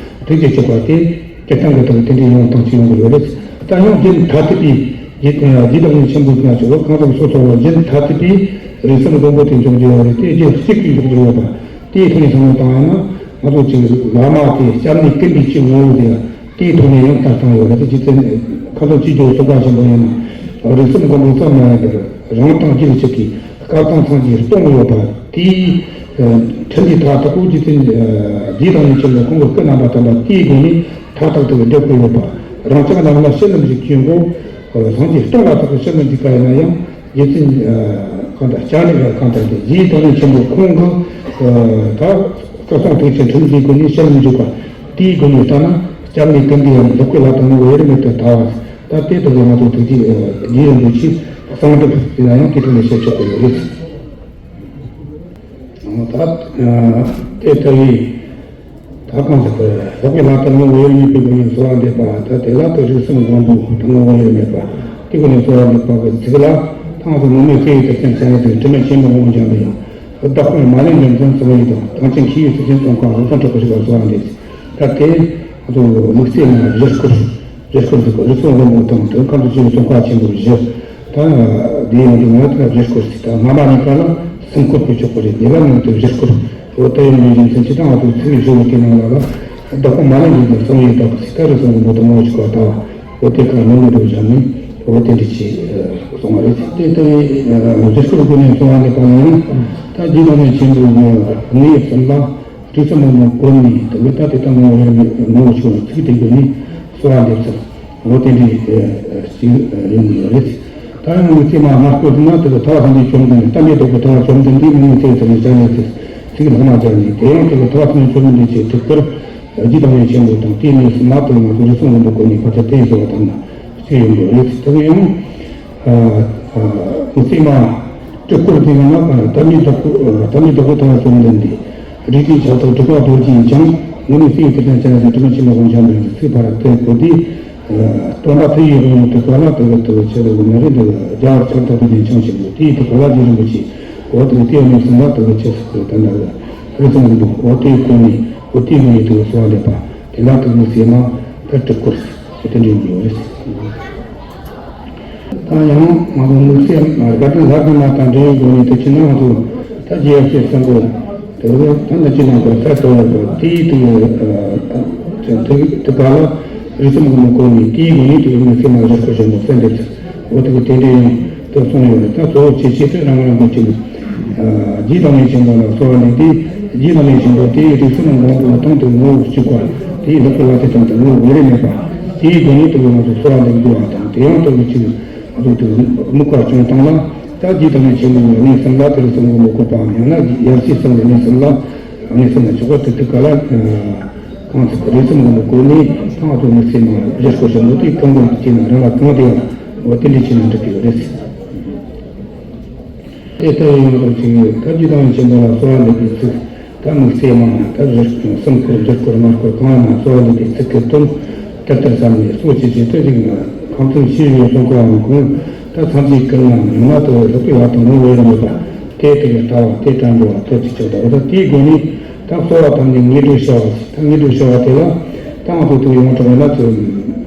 ཐུགས་རྗེ་གཅིག་པ་དེ་སྤྱིར་བཏང་གི་ཐོག་དེ་འདྲའི་ཡང་དག་བྱེད་ཡོང་གི་ཡོད་རེད། ད་ཡང་རྒྱུན་མཐར་ཐུག་པའི་རྗེ་རྗེ་བདག་ཉིད་ཆེན་པོ་འཛིན་ན་ཆོག་གི། གང་ལྟར་སོ་སོ་ལ་རྒྱུན་མཐར་ཐུག་པའི་རིགས་གསུམ་མགོན་པོ་དེ་འཇོག་རྒྱུ་ཡོད་རེད། དེ་རྒྱུན་གཅིག་གིས་འཇོག་རྒྱུ་ཡོད་པ། དེའི་ཐོག་ནས་བསམ་བློ་བཏང་ཡ་ན། ང་ཚོ་ཅིག་བླ་མ་དེ་སྐྱབས་གནས་ཀུན་འདུས་ཀྱི་ངོ་བོ་དེ་དེའི་ཐོག་ནས་ཡང་ལྟ་སྟངས་ཡོད་རེད། དེ་རྗེ་བཙུན་ཁམས་གསུམ་སྤྱི་ཡི་ཇོ་བོ་ཙོང་ཁ་ཆེན་པོ་ཡིན་ན། རིགས་གསུམ་མགོན་པོ་ཙམ་མ་ཡིན་པར་རང་དང་རྒྱུད་གཅིག་གི་སྐལ་དང་སངས་རྒྱས་སྟོང་ཡོད་པ་དེའི་ཁྲིད་འདི་ཐ་དག་པོ་རྗེ་བཙུན་རྗེ་བདག་ཉིད་ཆེན་པོ་ཁོང་གི་སྐུ་རྣམ་པ་དམ་པ་དེའི་སྒོ་ནས་མཐའ་དག་ཏུ་བསྒྲུབ་དགོས་ཡོད་པ། རང་ཅག་རྣམས་ལ་ཕྱི་ལམ་ཞིག་སྐྱོན་གོ། སངས་རྒྱས་སྟོང་ལ་སོགས་པའི་ཕྱི་ལམ་འདི་ག་ཡིན་ན་ཡང་། རྗེ་བཙུན་གང་དང་སྤྱན་རས་གང་དང་དེ་རྗེ་བདག་ཉིད་ཆེན་པོ་ཁོང་གི་ད་སྐུ་གསུང་ཐུགས་ཀྱི་ཁྲིད་འདིའི་སྒོ་ནས་ཕྱི་ལམ་འཇུག་པ་དེའི་སྒོ་ནས་ལྟ་ན། སྐྱབས་གནས་ཀུན་འདུས་ཡང་ལྷག་པའི་ལྷ་དང་ངོ་བོ་དབྱེར་མེད་དུ་ལྟ་བ། ད་དེ་ལྟ་བུའི་ང་ཚོ་ཐུགས་རྗེ་རྗེ་རིན་པོ་ཆེ་གསང་སྒྲུབ་ཟེར་ན་ཡང་དེ་ཐོག་ནས་བཤད་ཆོག་གི་ཡོད་རེད། ད་དེ་ལྟ་བུའི་ད་གང་ཟེར་དགོས། ལྷག་པའི་ལྷ་དང་ངོ་བོ་དབྱེར་མེད་པའི་སྒོ་ནས་གསོལ་བ་འདེབས་པ། ད་དེ་ལ་དེ་རིགས་གསུམ་མགོན་པོ་དང་ངོ་བོ་དབྱེར་མེད་པ་དེའི་སྒོ་ནས་གསོལ་བ་འདེབས་པ་གི་ཚིག་ལ། ད་ང་ཚོ་མུ་མེད་བརྩེ་བའི་དེར་བརྟེན་བྱ་ཡི་དེ་དྲི་མེད་ཆེན་པོ་ངོ་བོ་འཇམ་པའི་དབྱངས། བདག་པོ་མ་ལུས་འདྲེན་མཛད་གཙོ་བོ་ཡི་དང་། དམ་ཅན་མཁྱེན་པའི་སྲས་ཆེན་ཙོང་ཁ་པ་ཙོང་ཁ་པ་ཆེན་པོ་གསོལ་བ་འདེབས། ད་དེ་ང་ཚོ་དམིགས་བརྩེ་མ་བཞུགས་སྐོར། བཞུགས་སྐོར་ཟེར་གོ། རིགས་གསུམ་མགོན་པོ་དང་དེ་ཁམས་གསུམ་སྤྱི་ཡི་ཙོང་ཁ་པ་ཆེན་པོ་བཞི། ད་དེའི་ནང་དུ་ང་ཚོ་བཞུགས་སྐོར་ཟེར། ད་སྔ་མ་གཉིས་ཀ་ལ་གསུམ་བཀོད་པའི་ཆོག་གི་རེད། དེ་ལ་ང་ཚོ་བཞུགས་སྐོར། འོ་དེ་ཡང་ལུས་འཛིན་ཚུལ་གྱི་སྟེང་ང་ཚོ་ཚིག་བཞི་བོ་དེ་ནང་ལ་ལ། བདག་པོ་མ་ལུས་འདྲེན་མཛད་གཙོ་བོ་ཡི་དྭགས་ཟེར། ད་རིགས་གསུམ་མགོན་པོ་དང་ངོ་བོ་གཅིག་པ་ལྟ་བ། འོ་དེ་ཁ་ནང་ལ་འགྲོ་བཞག་ནས་འོ་དེ་འདྲ་ཅིག་གསུང་བ་རེད། དེ་ལྟ་བུའི་བཞུགས་སྐོར་སྒོ་ནས་གསོལ་བ་འདེབས་པ་ནི། ད་རྗེ་བདག་ཉིད་ཆེན་པོའི་ངོ་བོ་ཡི་གསུམ་ལ། རིགས་གསུམ་མགོན་པོ་བསྐོར་ནས་དེ་ལ་ད་དེ་ལྟ་ངོ་བོ་ཡི་ངོ་བོ་ཆོས་ཚིག་དེ་བརྗོད་ནས་གསོལ་བ་འདེབས་ཚུལ། འོ་དེ་འདྲའི་ཅིག་ཡོང་གི་ཡོད་རེད། ད་ཡང་དམིགས་བརྩེ་མ་སྔར་བཀོད་ན་དེ་ལ་ཐར་པ་དང་བཅོམ་ལྡན་འདས། བསྟན་པའི་བདག་པོ་ཐར་པ་བཅོམ་ལྡན་འདས་མུ་མེད་བརྩེ་བའི་དེར་བརྟེན་བྱ་ཡི་དེ་ཚིག་ལྷག་མ་སྦྱར་ནས། དེ་ཡང་དེ་ལ་ཐར་པ་དང་བཅོམ་ལྡན་འདས་ཀྱི་ཐུགས་ཁུར། རྗེ་བདག་ཉིད་ཆེན་པོ་དང་དེའི་གནས་སུ་མ་དང་ང་ཚོ་རིགས་གསུམ་མགོན་པོ་བསྐོར་ནས་ཕར་ཚུར་བསྟན་གསོལ་བ་དང་ན་ཅིག་ཡོང་གི་ཡོད་རེད། དེ་ཡང་། དམིགས་བརྩེ་མ་སྤྲུལ་སྐོར་དེ་ཡང་ན། ཨ། བསྟན་པའི་བདག་པོ། ཨ། བསྟན་པའི་བདག་པོ་ཐར་པ་བཅོམ་ལྡན་འདས། རིགས་ཀྱི་ཁྱབ་བདག་སྒྲུབ་པ་རྡོ་རྗེ་འཆང་། མུ་མེད་བརྩེ་བའི་དེར་བརྟེན་བྱ་ཡི་དེ་དྲི་མེད་ཆེན་པོ་ངོ་བོ་འཇམ་པའི་དབྱངས་ཀྱི་ཚིག་ཕར་བསྟན་གོ་དེ། ཨ། སྟོན་པ་ཐུགས་ཡིད་དབང་དུ་བཀོད་ལ་དེ་གི་དེ་གི་ཆེད་དུ་ནི་རེད། འདི་རྒྱལ་བ་ཁྱབ་བདག་རྡོ་རྗེ་འཆང་ཆེན་པོ་དེའི་དེ་གི་ལ་རྗེ་རིན་པོ་ཆེ། འོ་དེ་གི་དེ་ནས་གསུངས་ལ་དེ་གི་ཆེད་དུ་དེ་འདྲ་གི་རིགས་གསུམ་མགོན་པོ། འོ་དེའི་སྒོ་ནས། འོ་དེའི་སྒོ་ནས་དེ་གི་གསོལ་བ་འདེབས་པ། དེ་ལ་དེ་དམིགས་བརྩེ་མ་ད་སྤྲུལ་སྐོར་ཟེར་དེ་འདྲའི་ཡོད་རེད། ད་ཡང་ང་ཚོ་དམིགས་བརྩེ་དགའ་ལྡན་ལྷ་ལྡན་མ་དང་འབྲེལ་བའི་སྒོ་ནས་དེ་ཕྱིན་ན། ང་ཚོ་ད་རྗེ་ཡབ་སྲས་གསུམ་པོ་དེ་ད་ནི་ཅི་ནང་དུ་ཚད་མཐོ་བའི་སྐོར་དེའི་དུས་དེ་དེ་ག་ལ་རིགས་གསུམ་མགོན་པོ་བསྐོར་ནས་དེའི་སྒོ་ནས་དེ་དམིགས་བརྩེ་མ་བཞུགས་སྐོར་ཆེན་པོ་གསལ་འདེབས་ཚུལ། འོ་དེ་གི་དེ་འདྲའི་ཡང་དུ་གསུངས་ཡོད་རེད། ད་གཙོ་བོ་ཆེ་ཆེ་དེ་རང་རང་གི་ཅིག་རྗེ་བདག་ཉིད་ཆེན་པོ་ལ་གསོལ་བ་འདེབས་ཏེ། རྗེ་བདག་ཉིད་ཆེན་པོ་དེའི་རིགས་གསུམ་མགོན་པོ་དང་དེ་ངོ་བོ་གཅིག་པ། དེའི་ལྷག་པའི་ལྷ་དེ་དང་དེ་ངོ་བོ་དབྱེར་མེད་པ། དེའི་སྒོ་ནས་དེ་ང་ཚོ་གསོལ་བ་འདེབས་དགོས་པ་དང་། དེ་ཡང་དེ་གི་ཅིག་ང་ཚོ་དེ་དམིགས་པ་བྱུང་སྟངས་ལ། ད་རྗེ་བདག་ཉིད་ཆེན་པོའི་གནས་གསུམ་ལ་དེ་རིགས་གསུམ་མགོན་པོ་བསྐོར་པའམ། ཡང་ན་ཡབ་སྲས་གསུམ་གྱི་གནས་གསུམ་ལ་གནས་གསུམ་ལ་ཆོག་པ་དེ་དེ་ག་ལ། ཁོང་ཚོ་རེ་ཟུང་གི་སྒོ་ནས་ཐང་དུ་དམིགས་བསལ་ནང་བཞུགས་སྐོར་བྱ་འདུག་དེ་གང་དགོས་ཀྱི་ནང་རང་ལ་གང་བདེ་བ་འོ་དེ་འདྲ་བྱས་ནས་འགྲུབ་ཀྱི་ཡོད་རེད། དེ་ལྟར་ཡོང་བར་བྱས་ད་རྒྱུ་དང་ཆེན་པོ་ལ་གསོལ་བ་འདེབས་པའི་ཚིག་ད་དམིགས་བསལ་ནང་ད་བཞུགས་སྐོར་གསུམ་སྐོར་བཞི་སྐོར་ལྔ་སྐོར་གང་ཡིན་ན་གསོལ་བ་འདེབས་པའི་ཚིག་གི་དོན་དེ་ལྟར་བསམ་ནས་གསོལ་ཅི་བྱེད་དུ་རིག་ན་ཁམས་གསུམ་ཤེས་ཡོན་སོགས་ཀྱང་གོང་ད་ཚང་ཚིག་ཀུན་ལ་ཡང་ན་དུ་ལྷག་པའི་བར་དང་ངོ་བོ་ཡང་མེད་པ། དེ་དེ་ལ་ལྟ་བ་དེ་དྲན་འགྲོ་བ་ཐོབ་ཅིག་ཆགས་པ་ད་དེའི་སྒོ་ནས་ད་གསོལ་བ་བཏབ་ནས་ངེས་འགྲོ་བྱ་བ་ཞིག་ད་ངེས་འགྲོ་བྱ་བ་དེ་ལ་ད་ང་ཚོ་དུ་ཡོང་དྲགས་ན་ཚོ་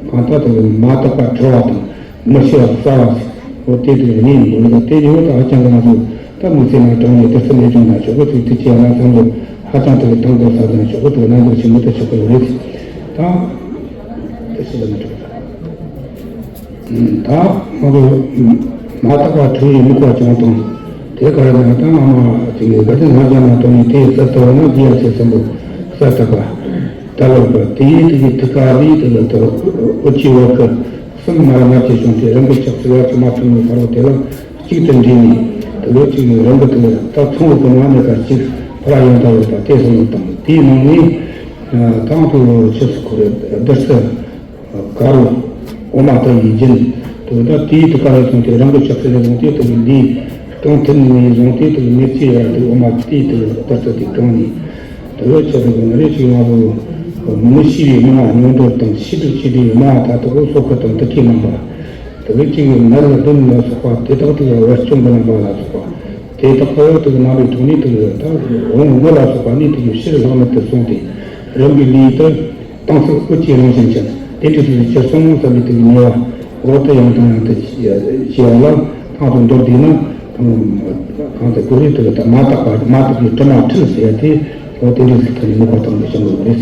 གང་ལྟར་དུ་མ་དག་པ་ཁྲོ་བ་དང་མི་ཤེས་པ་གསལ་བ་ཞིག་འོ་དེ་དུ་ངེས་ཡིན་དགོས་ལ་ད་དེ་ཉིད་ད་ཧ་ཅང་གི་ང་ཚོ་ད་མི་ཚེ་ན་དྲང་ནས་དེ་ཚོ་ནས་བྱུང་ན་ཆོག་གི་ཚིག་དེ་བྱས་ན་ཚང་འདུག་ཧ་ཅང་དུ་དང་དུ་ས་དང་ཆོག་གི་དུ་ན་འདུག་ཆེན་མོ་དུ་ཆོག་གི་རེད་ད་དེ་ཤི་ལ་མི་ཆོག་ད། ད་ང་ཚོ་མ་དག་པ་ཁྲོ་བའི་དམིགས་པ་བྱུང་དང་། དེ་ག་རེ་ན་ད་ང་མ་ཅིག་གི་ག་དེ་ང་རྒྱ་མ་གཏོང་ནས་དེའི་རྩ་ལྟ་བ་ན་རྒྱལ་ཡ་ཆེ་སམ་བུ་རྩ་ལྟ་བ། ད་བར་པ་དེའི་དེ་གི་ཐུགས་ཀ་ལི་དེ་ལ་ད་འོ་ཅི་བར་གི་གསུམ་མ་ར་མ་ཆེ་བྱུང་སྟེ་རང་གི་ཕྱག་ཚིག་ལ་ཅི་མ་ཐུབ་ནས་བར་བ་དེ་ལ་གཅིག་ཏུ་འདྲེས་ནས་དེ་ལ་ཅིག་རང་གི་དེ་ལ་ད་ཚང་བུ་གི་ང་ནས་ཀ་གཅིག་ཕ་ར་ཡོང་ད་བར་པ་དེ་སོང་ནས་དང་དེའི་ནང་ནས་དང་དུ་ཆེ་སུ་ཁོ་རེ་བདུད་རྩི། དཀར་པོ། འོ་མ་ལྟ་བུའི་རྒྱུན། དེ་ད་དེའི་དུ་དཀར་བའི་ཚོང་དེ་རང་གི་ཕྱག་འཚལ་ནས་བཟུང་སྟེ་དེ་གི་ལུས་རྐང་མཐིལ་ནས་བཟུང་སྟེ་དེ་གི་མེ་ལྕེ་ཡར་དེ་འོ་མ་དེའི་དུ་ལྟར་དུ་དེ་གང་ནས། དེ་བས་ཆེ་དུ་དགོས་ན་རེ་ཞིག་ང་ཚོ་མི་ཤེས་པའི་སྣང་བ་སྙིང་འདོར་དང་ཤེས་སྒྲིབ་ཆེ་དུའི་སྣང་བ་ད་དུ་སོགས་ཀྱི་དང་དུ་ཁའི་རྣམ་པ། དེ་བས་ཅིག་གི་ནད་ལ་གདོན་ལ་སོགས་པ་དེ་དག་དེ་གི་བར་བྱུང་གི་རྣམ་པ་ལ་སོགས་པ། དེ་དག་གི་དེ་གི་རྣམ་པའི་ཐོག་ནས་དེ་གི་ད་འོང་མགོ་ལ་སོགས་པ་ནས་དེ་གི་ཕྱིར་ལྷག་མེད་དུ་སོང་སྟེ་རང་གི་ལུས་དུ། དྭངས་སུ་སྐུ་སྐྱེ་རང་བཞིན་ཅན། དེ་འདྲའི་ཚུལ་གྱི་སོང་བསམ་པའི་དེ་ཉེ་བ། འོ་དེ་ཡང་དང་ཡང་དུ་སྐྱེ་བ་ལ་དྭངས་སུ་འདོར་བསྡད་ན། གང་དུ་གོ་རེ་དེ་ད་མ་དག་པ་མ་དག་པའི་དྲི་མ་འཁྲུད་ཟེར་ཡ་དེ། འོ་དེ་འདྲའི་ཚུལ་ཐོག་ནས་ནུས་པ་དང་ནས་བྱུང་བ་རེད།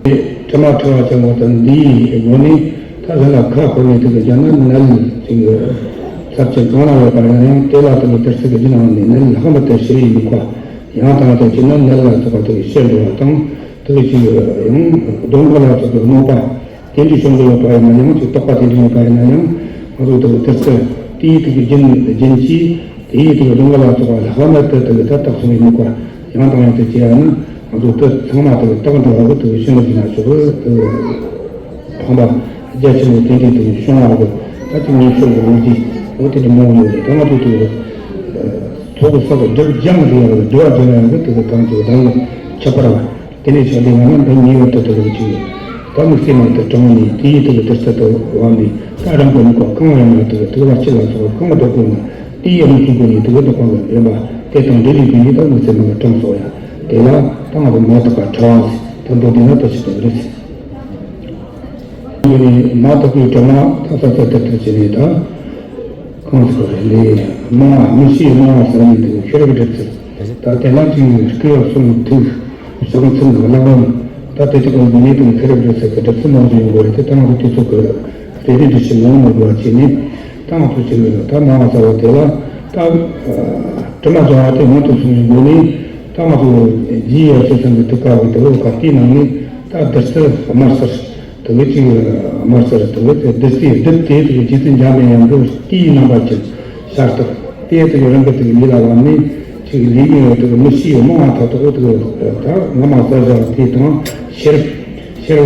དེ་དྲི་མ་འཁྲུད་པ་ཅན་འོ་ད་འདིའི་སྒོ་ནས་ད་གཞན་ལ་ཁ་འཁོར་ནས་དེ་གི་རྒྱ་ན་ནད་ཅིག་ཚབས་ཆེན་གང་ན་ཡོད་པ་ཡང་ཡང་དེ་ལ་དེ་ལ་དེར་ཚིག་གི་རྒྱུན་འོང་ནས་ནད་ལྷག་མ་དེ་ཞི་བའི་ནུས་པ། ཡང་དང་དུ་བྱས་ན་ནད་ལ་སོགས་པ་དེ་ཤེས་འགྲོ་བ་དང་དེ་ལས་ཀྱི་ཡང་གདོན་པ་ལ་སོགས་པའི་གནོད་པ་དེ་འདྲའི་བྱུང་གི་ཡོད་པ་ཡིན་ན་ཡང་ཅིག་རྟོག་པ་དེ་འདྲ་ཡོད་པ་ཡིན་ན་ཡང་ང་ཚོ་དེ་ལ་དེར་ཚེ་དེའི་དེ་གི་རྒྱུན་རྒྱུན་གྱིས་དེའི་དེ་གི་གདོན་པ་ལ་སོགས་པ་ལྷག་མ་དེ་དེ་གི་ད་བརྟག་ཚུགས་པའི་ནུས་པ་ཡང་དང་ཡང་དུ་བྱས་ཡ་ན་ང་ཚོ་དེ་ཚང་མ་དེ་གི་རྟག་འགྲོ་བ་གི་དེ་གི་ཤིན་ཏུ་ཞིག་ན་ཆོག་གི་དེ་གི། ཕམ་པ་རྒྱ་ཆེན་པོ་དེ་འདྲའི་དུ་བྱུང་བ་གི་ད་དེ་ཉེས་ཤོར་གི་ལོ་རྒྱུས་འོ་དེ་འདྲ་མང་བོ་ཡོད་རེད། ད་ང་ཚོ་དུ་ཚོགས་གི་ས་གི་སྒྲིབ་སྦྱང་རེད་ཡ་གི་སྒྲིབ་པ་སྦྱང་ཡ་གི་དེ་གི་གང་ཚོ་ད་ནི་ཁྱད་པར་བ་དེ་འདྲའི་ཆ་དེ་ང་ན་འདི་ཉེས་པ་དུ་དུ་རུ་ཅིག་ད་མི་སེམས་མ་དུ་དྲང་ནས་དེ་ཡི་དུ་གི་དུ་ས་དུ་བ་ནས་ད་རང་གི་མི་གོ་གང་ཡང་མ་དུ་དུ་བ་ཅི་ལ་སོགས་གང་ལ་འགྲོ་དགོས་ན་དེ་ཡི་རང་གི་སྒོ་ནས་དུ་གི་འགྲོ་གང་ལ་འདྲེན་པ་དེ་དང་འབྲེལ་ལས་དུ་ཡི་ད་མི་སེམས་མ་དྲང་སོགས་ཡ་དེ་ལ་ད་ང་ཚོ་མ་དག་པ་ཁྲ་བ་ད་འདོད་དེ་ན་ད་ཅི་དུ་རེད། མ་དག་པའི་དྲི་མ་ད་ལྟ་ལྟར་ལྟར་བྱས་ནས་ད། གང་ཟེར་བ་རེད་ལས། སྣང་བ་མི་ཤེས་སྣང་བ་ཟེར་ནས་འདུག་ཤེས་རབ་སྒྲུབ་ཚུལ། ད་དེ་ལ་ཅིག་སྐུ་ཡབ་གསུང་ཐུགས། ཕྱག་མཚན་བླ་འོང་། ད་དེ་དག་གི་འདི་ནས་དང་ཤེས་རབ་སྒྲུབ་ཚུལ་གྱི་སྒྲུབ་ཚུལ་མང་པོ་ཡོང་དགོས་རེད་དེ་ད་ང་ཚོ་དུས་ཚོད་ཀྱི་རེ་རེ་འདྲ་ཞིག་མང་མང་དགོས་པ་བྱས་ནས་ད་ང་ཚོ་ཅིག་ད་སྣང་བ་ཟེར་བ་དེ་ལ་ད། དྲི་མ་སྦྱང་བ་དེ་སྔོན་དུ་སོང་བའི་སྒོ་ནས་ད་ང་ཚོ་རྗེ་ཡབ་སྲས་ཚང་གི་ཐུགས་ཀ་བ་དེ་འོ་ཁ་དེའི་ནང་ནས་ད་བདུད་རྩི་དམར་སེར། དེ་བས་ཅིག་དམར་སེར་དེ་བས་དེ་བདུད་རྩིའི་བདུད་དེ་དེ་རྗེ་བཙུན་འཇམ་པའི་དབྱངས་ཀྱི་ལྟེའི་རྣམ་པ་ཅན་ཤར་ཐུབ་དེ་དེ་རང་གི་དེ་ལུས་ལ་བབས་ནས་ཅིག་ལུས་ཡིན་བས་དེ་མི་ཤེས་སྣང་བ་མཐའ་དག་དེ་ད་ངོ་མ་གསལ་བྱ་དེ་དང་ཤེར་ཤེར་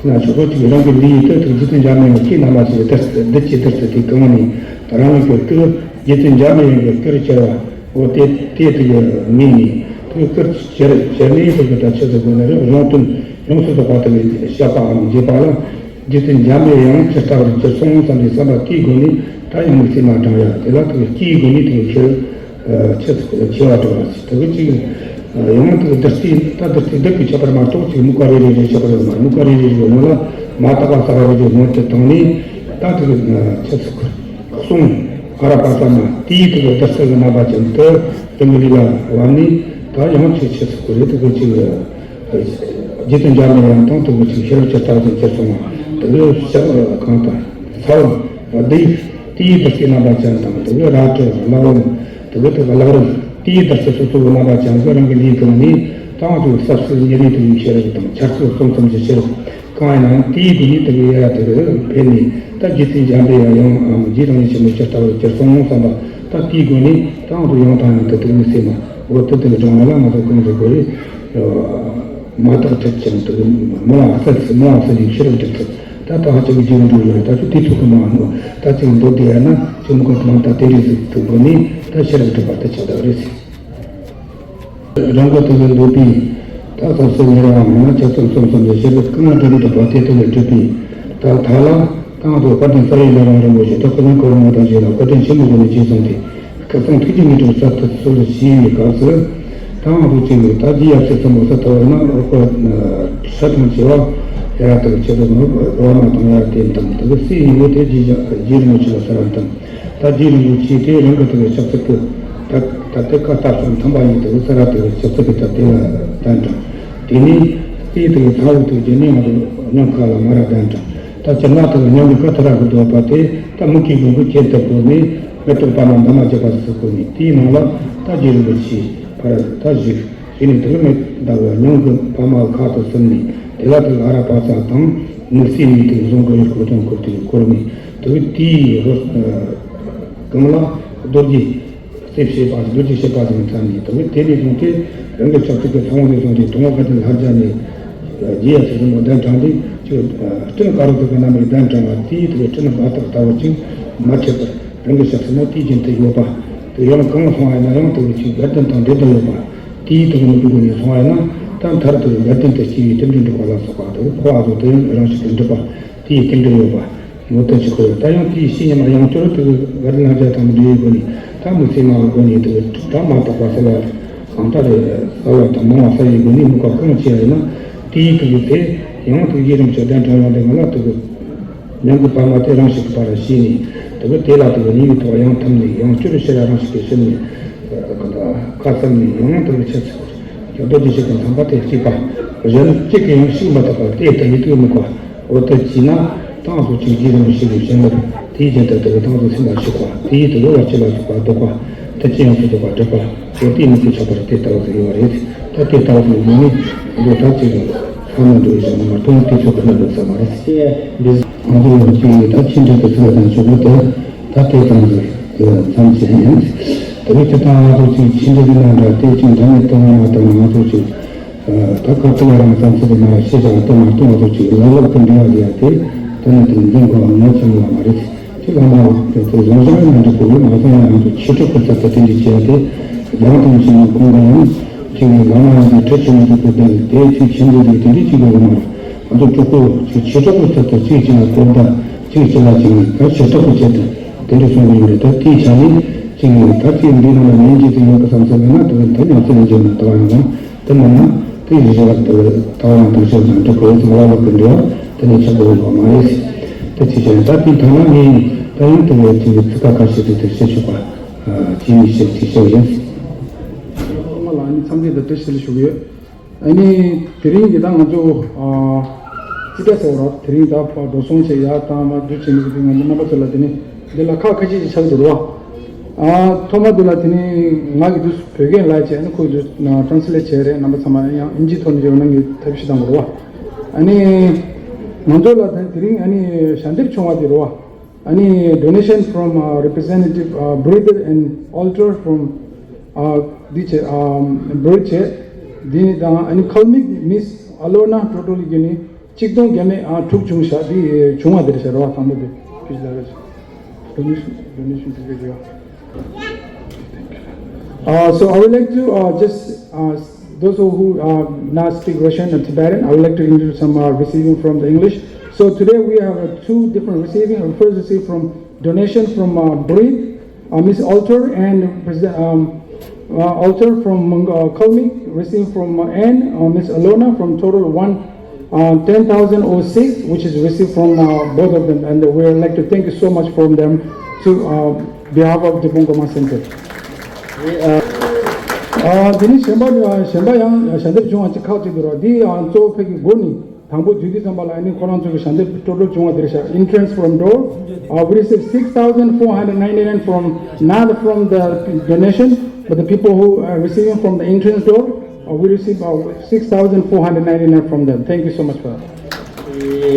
ན་ཆོག་གོ་ཅིག་རང་གི་ལུས་ཡིན་དེ་དེ་རྗེ་བཙུན་འཇམ་པའི་དབྱངས་ལྟེའི་རྣམ་པ་ཅན་གྱི་བདུད་རྩི་བདུད་ཀྱི་བདུད་རྩི་དེ་གང་ནས་རང་གི་སྐུ་རྗེ་བཙུན་འཇམ་པའི་དབྱངས་ཀྱི་སྐུར་གྱུར་བ། འོ་དེ་དེ་དེ་གི་མིང་ནི་དེ་གི་སྐུར་གྱུར་གྱུར་ནས་དེ་གི་ད་ཆེད་དུ་དགོས་ན་རེ་གཞུང་དོན་ཡོངས་སུ་རྫོགས་པ་དེ་གི་བཤད་པའམ་རྒྱས་པ་ལ་རྗེ་བཙུན་འཇམ་པའི་དབྱངས་ཇི་ལྟ་བར་གྱུར་སོང་བསམ་པའི་བསམ་པ་དེའི་སྒོ་ནས་ད་ཡང་དམིགས་བསལ་མ་དྲངས་ཡ་དེ་ལ་དེ་གི་སྐྱེའི་སྒོ་ནས་དེ་གི་ཁྱེར་ཆེད་དུ་ཆེ་བ་དྲངས་པ་དེ་གི་ཅིག་ཡང་དེ་གི་བདུད་རྩི་ད་བདུད་རྩི་བདུད་ཀྱི་ཁྱད་པར་མ་གཏོགས་ཅིག་མུ་ག་རེ་རེ་རེ་ཁྱད་པར་ཡོད་མ་རེད། མུ་ག་རེ་རེ་རེ་ཡོད་ན་ལ་མ་དག་པ་ས་ག་རེ་རེ་སྔོན་དུ་བཏང་ནས་ད་དེ་གི་ཆེད་དུ། གསུང་། ཨ་ར་པ་ཙ་ན་དེའི་དེ་གི་བདུད་རྩི་གི་རྣམ་པ་ཅན་དུ་དེ་མི་ལུས་ལ་བབས་ནས་ད་ཡང་ཅིག་ཆེ་ཚུགས་ཀྱི་རེད། དེ་གི་ཅིག་རྗེ་བཙུན་འཇམ་པའི་དབྱངས་དང་དེ་གི་ཅིག་ཤེས་རབ་ཀྱི་རྟགས་ཅན་གྱི་གསུང་བ་དེ་གི་ཕྱག་གང་དང་ཚ་བ་བདེ་དེའི་བདུད་རྩིའི་རྣམ་པ་ཅན་དང་དེ་གི་རལ་གྲི་བླ་འོང་དེ་གི་དེ་གི་བླ་རུང་དེའི་བདུད་རྩི་སོ་སོ་གི་རྣམ་པ་ཅན་གྱི་རང་གི་ལུས་གང་ནས་དང་དེ་གི་ས་བཅུ་ཉེར་ལྔའི་དེ་གི་ཤེས་རབ་དང་འཆར་ཚུལ་གསུམ་གསུམ་གྱི་ཤེས་རབ། གང་ཡིན་ན་ཡང་དེའི་སྒོ་ནས་དེ་གི་ཡ་དེ་གི་འཕེལ་ནས་ད་རྗེ་བཙུན་འཇམ་པའི་དབྱངས་ཨམ་རྗེ་རིན་པོ་ཆེན་པོ་ཇི་ལྟ་བར་གྱུར་སོང་བསམ་པ་ད་དེའི་སྒོ་ནས་ད་ང་ཚོ་ཡང་དང་ཡང་དུ་དེ་གི་མི་སེམས་མ་འོ་དེ་དེ་གི་སྦྱང་བ་ལ་ང་ཚོ་གང་ཟེར་དགོས་རེད། མ་དག་ཐུབ་ཅིང་དུ་མ་ལ་ཨ་ས་ཚི་མ་ལ་ཨ་ས་ལི་ཤེས་རབ་སྒྲུབ་ཐུབ། ད་ད་ཧ་ཅང་གི་རྒྱུན་འགྲོ་ཡོད། ད་ཚོ་དེ་ཚོ་གི་མ་ནོ། ད་ཅིག་མདོ་དེ་ཡ་ན་ཅིག་མི་གོ་མ་ད་དེ་རིགས་ཟིག་ཐུབ་པོ་ནི་ད་ཤེས་རབ་སྒྲུབ་པ་ད་ཆགས་ད་རེད་ཟེར། རང་གི་དུ་བའི་འདོད་པའི་ད་ས་སུ་ཉེ་རང་མ་ཆ་ཙམ་ཙམ་ཙམ་ལས་ཤེས་རབ་ཀུན་ལ་འགྲོ་འདུག་པ་དེ་དུ་བའི་འགྲུབ་པའི་ད་ཐ་ལ་ད་ང་ཚོ་དཔལ་ལྡན་ས་ཡི་ལ་རང་རིན་པོ་ཆེ་ད་ཁོ་རང་ཁོ་རང་ང་དང་བཞིན་ལ་བཀའ་དྲིན་ཆེན་མོ་སྒོ་ནས་རྗེས་བཟུང་སྟེ། ཁ་སང་ཐུགས་རྗེ་ཉིད་དུ་གསར་དུ་གསོལ་ཞུས་པའི་སྐབས་སུ། ད་ང་ཚོ་གཅིག་ནས་ད་རྒྱལ་ཡབ་སྲས་ཚོ་མོ་ས་ཐོ་བར་ན་ཨོ་ཁོ་ཧྲ་ཐང་ཆེ་བ་ཡ་དག་ཆེ་དག་ནོ་བ་མ་དང་ཡ་དེ་དང་དག་སྲས་ཡིན་པོ་དེ་རྗེ་རིན་པོ་ཆེ་ལ་ས་ར་དང་། ད་རྗེ་རིན་པོ་ཆེ་དེ་རང་གི་དག་ཆབ་སྲིད་ཀྱི་ད་ད་དེ་བཀའ་སྟག་སོང་ཐམ་པ་ཡིན་དག་ས་ར་དག་ཆབ་སྲིད་ཀྱི་ད་དེ་ལ་གདན་དྲངས། དེ་ནས་དེའི་དག་ཚ་བོ་དག་རྗེས་ནས་ང་ཚོ་ཉམས་ཁ་ལ་མ་ར་གདན་དྲངས། ད་ཅི་ན་དག་ཉམས་ཀྱི་བཀའ་ཐ་ར་གི་འདོད་པ་དེ་ད་མུ་གེ་ཡོང་གི་ཁྱེད་དུ་བོར་ནས། མེ་ཏོག་པདྨ་འདབ་མ་བརྒྱད་པ་སུ་བཀོད་ནས་དེའི་ནང་ལ་ད་རྗེ་རིན་པོ་ཆེ་ཕར་ད་བཞུགས། དེ་ནས་དེ་ལ་མེ་ད་གི་ཉང་གི་པདྨ་ཁ་དུ་ཟིན་ནས་དེ་ལ་དེ་ཨ་ར་པ་ཙ་དང་དམིགས་བསལ་ནས་དེ་བཟུང་གི་ཡོད་སྐོར་དང་སྐོར་དེ་སྐོར་ནས་དེ་དེའི་རོ་གང་ལ་རྡོ་རྗེ་རྩེ་བྱེད་པ་རྡོ་རྗེ་བྱེད་པ་དང་མཚན་ནས་དེ་དེ་ནས་བཟུང་སྟེ་རང་གི་ཕྱག་ཚིག་གི་ཚང་མ་ནས་བཟུང་སྟེ་དུང་བ་ཁ་དེ་ལྷར་སྦྱར་ནས་རྗེ་ཡབ་སྲས་ཚོ་མོ་གདན་དྲངས་ཏེ་ཅིག་སྤྲིན་དཀར་པོ་དེ་གི་རྣམ་པའི་གདན་དྲངས་པ་དེའི་དེ་སྤྲིན་དཀར་ཐག་ལྟ་བུ་ཅིག་མ་ཆད་པར། རང་གི་ཞབས་སུ་ན་དེའི་རྒྱུན་དུ་ཡོད་པ། དེ་ཡང་གང་སོང་བ་ཡིན་ན་ཡང་དེ་བས་ཅིག་དགའ་ལྡན་དང་འབྲེལ་དུ་ཡོད་པ། དེའི་དེ་གི་མི་འདུག་གི་ནས་སོང་བ་ཡིན་ན་ད་མཐར་དུ་དགའ་ལྡན་དུ་སྐྱེ་བའི་རྟེན་འབྲེལ་འགྲུབ་པ་ལ་སོགས་པ་དེ་འཁོར་བ་ཚོ་དེ་ཡང་རང་བཞིན་དུ་འགྲུབ་པ། དེའི་རྟེན་འབྲེལ་ཡོད་པ། ངོ་སྤྲོད་བྱེད་དགོས་ཡོད། ད་ཡང་དེའི་ཕྱི་ཉིན་མ་ཡང་བསྐྱར་དེ་གི་དགའ་ལྡན་ལྷ་བརྒྱ་ཐམ་པའི་སྒོ་ནས་ད་མི་ཚེ་མ་གི་སྒོ་ནས་དེ་གི་གྲངས་མ་དག་པ་གསལ་བ་དང་ད་རེ་གསལ་བ་དང་མང་བ་གསལ་བའི་སྒོ་ནས་མི་ག་གང་བྱས་ཡིན་ན་དེའི་དེ་གི་དེ་ཡང་དེ་གི་ཡི་རིམ་གྱི་གདན་དྲངས་ཡོང་དེ་ང་ལ་དེ་གི་ཉམས་ཀྱི་པདྨ་དེ་རང་ཞིག་གི་བར་ཞི་ནས་དེ་གི་དེ་ལ་དེ་གི་ཉི་མའི་ཐོག་ཡང་ཐིམ་ནས་ཡང་བསྐྱར་ཕྱིར་རང་ཞིག་གི་ཞི་ནས་ཁ་བསམ་ནས་ཡང་དེ་གི་ཆེ་ཚུལ་རྡོ་རྗེ་ཞིག་གི་ལྷམ་པ་དེ་གཅིག་པ་གཞན་གཅིག་གི་ཡང་ཤུགས་མ་ཐག་པ་དེ་ལྟ་བུའི་དུས་མི་གོ། འོ་དེ་གྱིས་ན་ཏང་སོགས་ཅིག་རྗེ་རིན་པོ་ཆེ་གི་བྱིན་རླབས་དེའི་རྒྱུན་དུ་དེ་གི་ཏང་སོགས་སེམས་ལ་ཞུགས་པ་དེའི་དེ་གི་བར་ཆད་ལ་སོགས་པ་ལྡོག་པ་དེ་ཅི་ཡང་སུ་ལྡོག་པ་འགྲུབ་པ་འོ་དེའི་མི་ཚེ་ཆགས་པར་དེ་ལྟ་བུ་ཟེར་ཡོད་རེད། ད་དེ་ལྟ་བུ་ཡིན་ནི་འདི་ད་ཅིག་ལ་ལྷ་མོ་འགྲོ་བའི་ཞག་མ་མཐོང་དེ་ཚོ་གི་ནི་འདུག་ས་མ་རེད། ང་ཚོ་ཡང་ཅིག་ད་ཕྱི་འབྲེལ་དུ་ཚུལ་དང་ཆོས་པོ་དེ་ད་དེ་ཙམ་ཟིག་དེ་ཙམ་ཞིག་ཡིན། དེ་བས་ཀྱི་ད་ང་ཚོ་ཅིག་ཕྱི་འབྲེལ་གི་ནང་འདྲ་དེ་ཅིག་འདྲ་མེད་དུ་མ་དང་ང་ཚོ་ཅིག་ད་ཁ་ཏི་ལ་རང་ཙམ་ཚོ་གི་ནང་ལ་ཤེས་བྱ་དུ་མ་གཏོང་བ་ཚོ་ཅིག་ལ་ལོག་གི་འབྲེལ་བ་ལ་ཡ་དེ་དེ་ནི་དེ་འཛིན་དགོས་པ་ངོ་ཚ་ཡོད་མ་རེད། དེ་ལ་མ་དེ་ཚོ་བཟང་བཟང་ཡང་འདྲ་དགོས་མ་བཟང་ཡང་ང་ཚོ་ཆོས་གྲོགས་ཀྱི་ཚབ་ཏུ་དེ་འདྲ་བྱས་ཏེ་ཡང་དང་ཕྱིན་ནས་ཁོང་གི་ཡང་ཅིག་ནས་ལ་མ་ཡང་དེ་ཁྲི་ཆེན་མོ་ཚོ་གི་དེ་དེ་ཅིག་ཆེན་པོ་དེ་དེ་འདྲ་ཅིག་ཡོད་མ་རེད། ང་ཚོ་གྲོགས་པོ་ཅིག་ཆོས་གྲོགས་ཀྱི་ཚབ་ཏུ་གཅིག་གཅིག་ལ་གོ་བརྡ་གཅིག་གཅིག་ལ་གཅིག་ནས་ད་ཆོས་གྲོགས་ཀྱི་ཆེད་དུ་དེ་འདྲ་གསུང་གི་ཡོད་རེད། ད་དེའི་ཆ་ནས་གཅིག་ནས་ད་གཅིག་འདི་ནང་ལ་ལན་གཅིག་ཏུ་ཡོང་གི་བསམ་ཚུལ་ཡོད་ན་དེ་ད་ཉམས་ཚོད་ལ་འཇོག་མ་ཐུབ་པ་ཡིན་ན་དེ་མིན་ན་དེ་གཞི་བཞག་ཏུ་ད་བང་དང་ཆོས་དང་འབྲེལ་དགོས་ཚང་བ་ལ་ཀུན་འདྲ་དེ་ནས་ཆགས་དགོས་ཡོད་མ་རེད། དེ་ཅི་བྱས་ད་དེ་ཐ་ན་ངས་ད་ཡང་དེ་བས་དེ་གི་ཚིག་ཁ་ཁ་ཤས་དེ་དེ་བཤད་ཆོག་པ་ཅི་ནས་བཤད་ཅིག་བཤད་ཡིན། ཨ་མ་ལགས་ནི་འཚམས་འདྲི་དང་བཀྲ་ཤིས་བདེ་ལེགས་ཞུ་གི་ཡོད། ཨ་ནི་དེ་རིང་གི་ད་ང་ཚོ་ཨ་ཅི་འདྲ་ཟེར་བ་ར་དེ་རིང་ད་ཕ་འགྲོ་སོང་བྱས་ཡར་བཏང་མར་བསྡུ་བྱས་ནས་ཀྱི་དུས་ང་ཚོ་རྣམ་པ་ཚོ་ལ་དེ་ནི་འདི་ལ་ཁག་ཁ་ཤས་ཅིག་ཆགས་འདུག་ར། ཨ་ཐོག་མ་དེ་ལ་དེ་ནི་ང་གི་དུས་བོད་སྐད་ལ་བྱས་ཨ་ནི་ཁོ་དུས་ཊ་རན་སི་ལེཊ་བྱས་རེད། རྣམ་པ་ཚང་མ་ཡང་དབྱིན་ཇིའི་ཐོག་ནས་ཀྱི་ང་གི་ཐབས་ཤེས་བཏང་དགོས་ར། ཨ་ནི་ང་ཚོ་ལ་ད་དེ་རིང་ཨ་ནི་ཞལ་འདེབས་བྱུང་བ་དེ་ར། ཨ་ནི་donation from uh, representative uh, breather and altar from uh, འདི་བྱས་um, breather བྱས། འདི་ནི་དང་ཨ་ནི་Kalmyk Miss Alona total གི་ནི་ཆིག་སྟོང་བརྒྱ་མེད་ཨ་དྲུག་བྱུང་ཤག་འདི་བྱུང་བ་འདིར་བྱས་རོགས་དང་པོ་འདི་ཕིས་ལ་རེ་donation donation to video. Uh, so I would like to uh, just uh, those who uh, now speak Russian and Tibetan, I would like to introduce some uh, receiving from the English. So today we have uh, two different receiving. Our first receive from donation from uh, Brit, uh, Miss Alter, and President um, uh, Alter from Mong- uh, Kalmyk, received from uh, Anne, uh, Miss Alona from total one uh, ten thousand oh six, which is received from uh, both of them, and we would like to thank you so much from them to uh, behalf of the Bungoma Center. ཨ་དེ་ནི་གཞན་པ་གཞན་པ་ཡང་ཞལ་འདེབས་བྱུང་བ་ཅིག་ཁག་ཅིག་འདུག་ར། འདི་ཡང་གཙོ་བོ་ཕ་གི་སྒོ་ནས་དང་པོ་དུས་དུས་ཙམ་པ་ལ་ཨ་ནི་ཁོ་རང་ཚོ་གི་ཞལ་འདེབས་ཊོ་ཊལ་བྱུང་བ་འདིར་བཞག Entrance from door, uh, we received six thousand four hundred ninety-nine from, not from the donation, but the people who are receiving from the entrance door, uh, we received uh, six thousand four hundred ninety-nine from them. Thank you so much for that.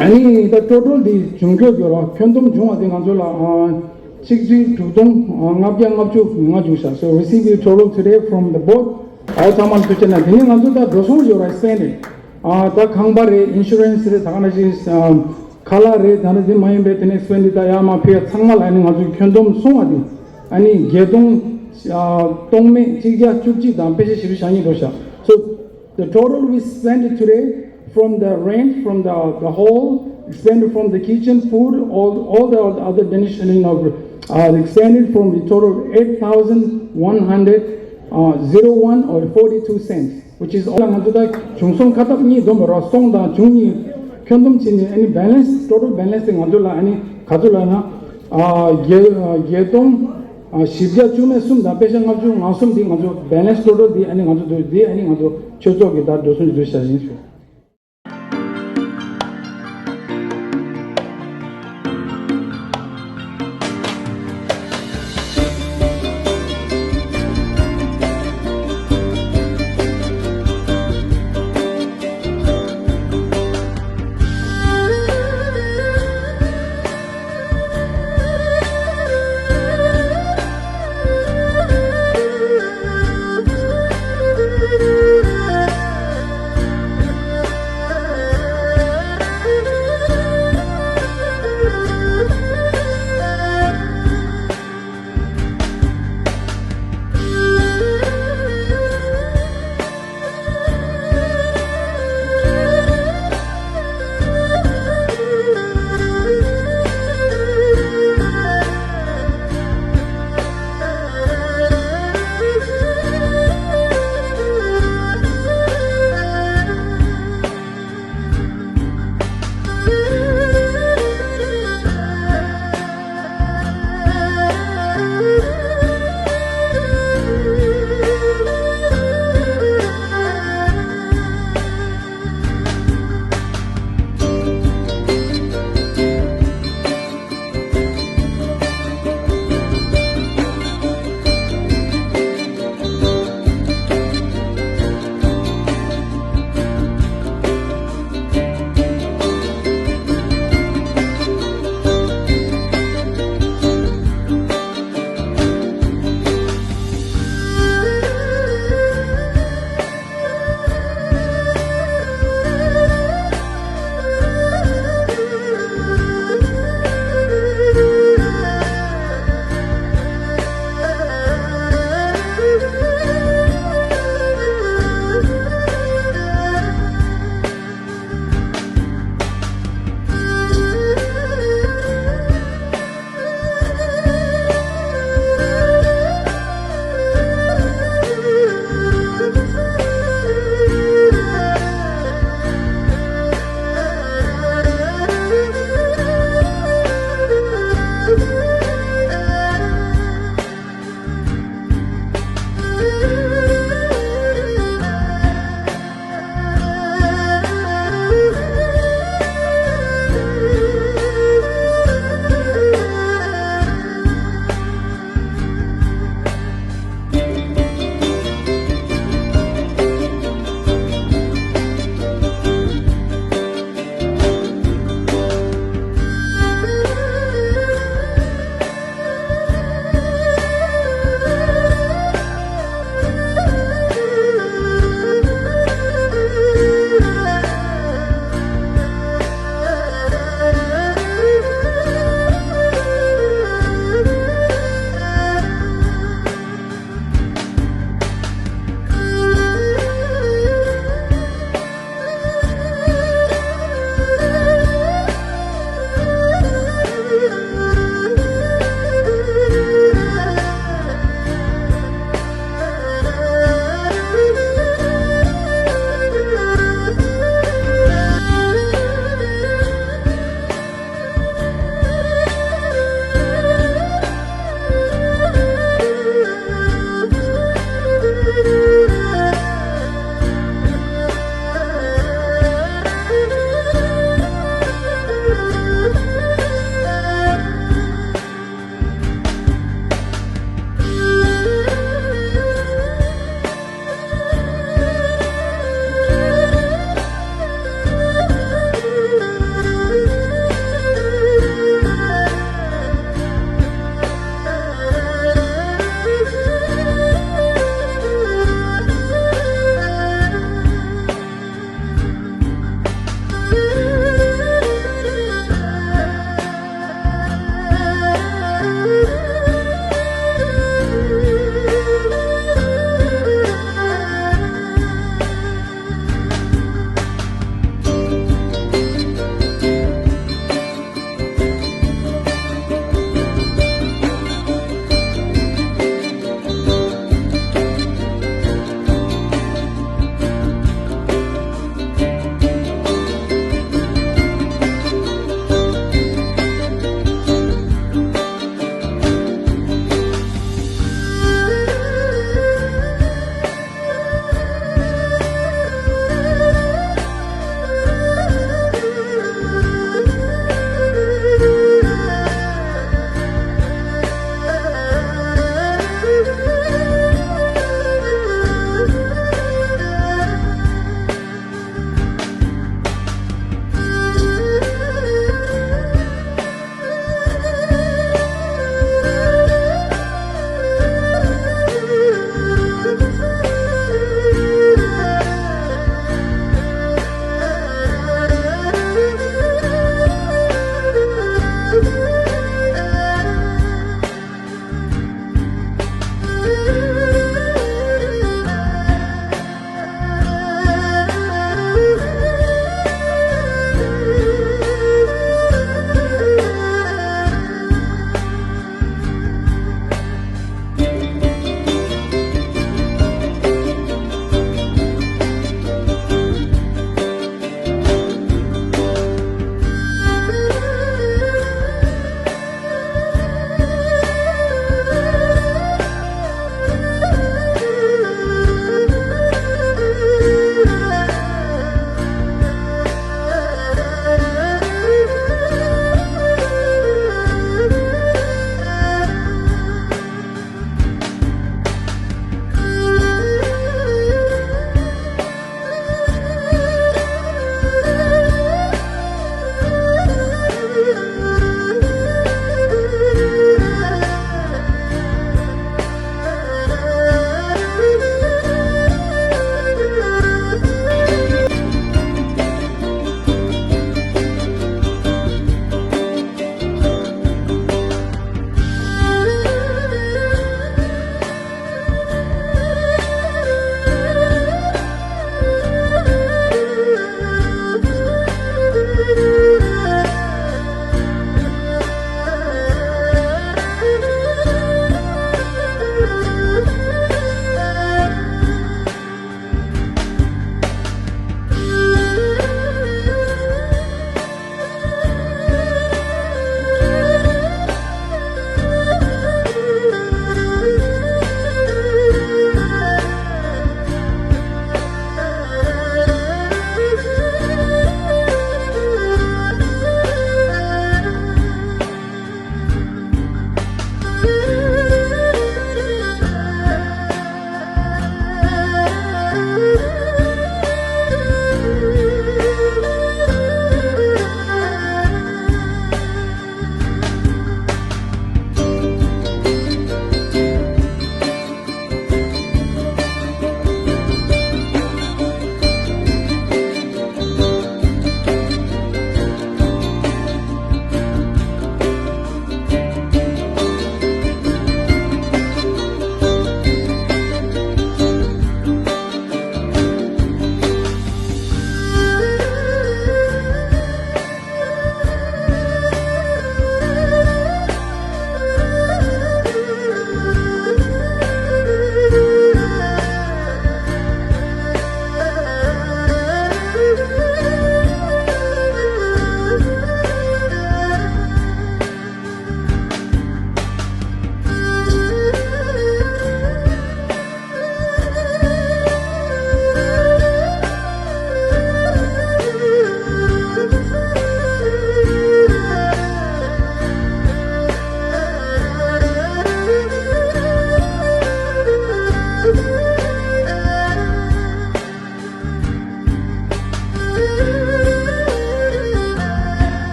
ཨ་ནི་ད་ཊོ་ཊལ་འདི་བྱུང་སྐྱོ་སྐྱོ་ལ་ཁྱོན་བསྡོམས་བྱུང་བ་དེ་ང་ཚོ་ལ་ཨ་ཆིག་ཁྲི་དྲུག་སྟོང་ལྔ་བརྒྱ་ལྔ་བཅུ་ང་བྱུང་ཤག So receive your total today from the board. ཨའོ་ཚང་མ་ལ་ཐུགས་རྗེ་གནང་། དེ་ནས་ང་ཚོ་ད་འགྲོ་སོང་ཡོད་ར་སེན་ནས། ཨ་ད་ཁང་པ་རེད། ཨིན་ཤུ་རན་སི་རེད། ད་ག་ནང་བཞིན་ཨ་ཁ་ལག་རེད། ད་ནི་འདི་མ་ཡིན་པའི་དེ་ནས་སྤེན་འདི་ད་ཡར་མར་ཕུད་ཡ་ཚང་མ་ལ་ཨ་ནི་ང་ཚོ་ཁྱོན་བསྡོམས་སོང་བ་འདི་ཨ་ནི་བརྒྱད་སྟོང་ཨ་སྟོང་མེད་གཅིག་བརྒྱ་བཅུ་གཅིག་དང་པེ་ཤ་བཞི་བཅུ་ཞེ་གཉིས་འགྲོ་ཤག So the total we spent today from the rent, from the, the hall, expended from the kitchen, food, all, all the other donation, you know, uh, expended from the total eight thousand one hundred, uh, zero one or forty-two cents, which is all. ང་ཚོ་ད་བྱུང་སོང་ཁ་ཐབས་གཉིས་བསྡོམས་པ་ར་སོང་དང་བྱུང་གཉིས་ཁྱོན་བསྡོམས་བྱས་ནས་ཨ་ནི་balance, total balance དེ་ང་ཚོ་ལ་ཨ་ནི་ག་ཚོད་ལབ་ན་ཨ་བརྒྱད་ཨ་བརྒྱད་སྟོང་ཨ་བཞི་བརྒྱ་བཅུ་མེད་གསུམ་དང་པེ་ཤ་ལྔ་བཅུ་ང་གསུམ་དེ་ང་ཚོ་balance, total དེ་ཨ་ནི་ང་ཚོ་དེ་ཨ་ནི་ང་ཚོ་ཆོས་ཚོགས་ཀྱི་ད་འགྲོ་སོང་ཞིག་བཟོས་བཞག་ཡིན་ཞུ།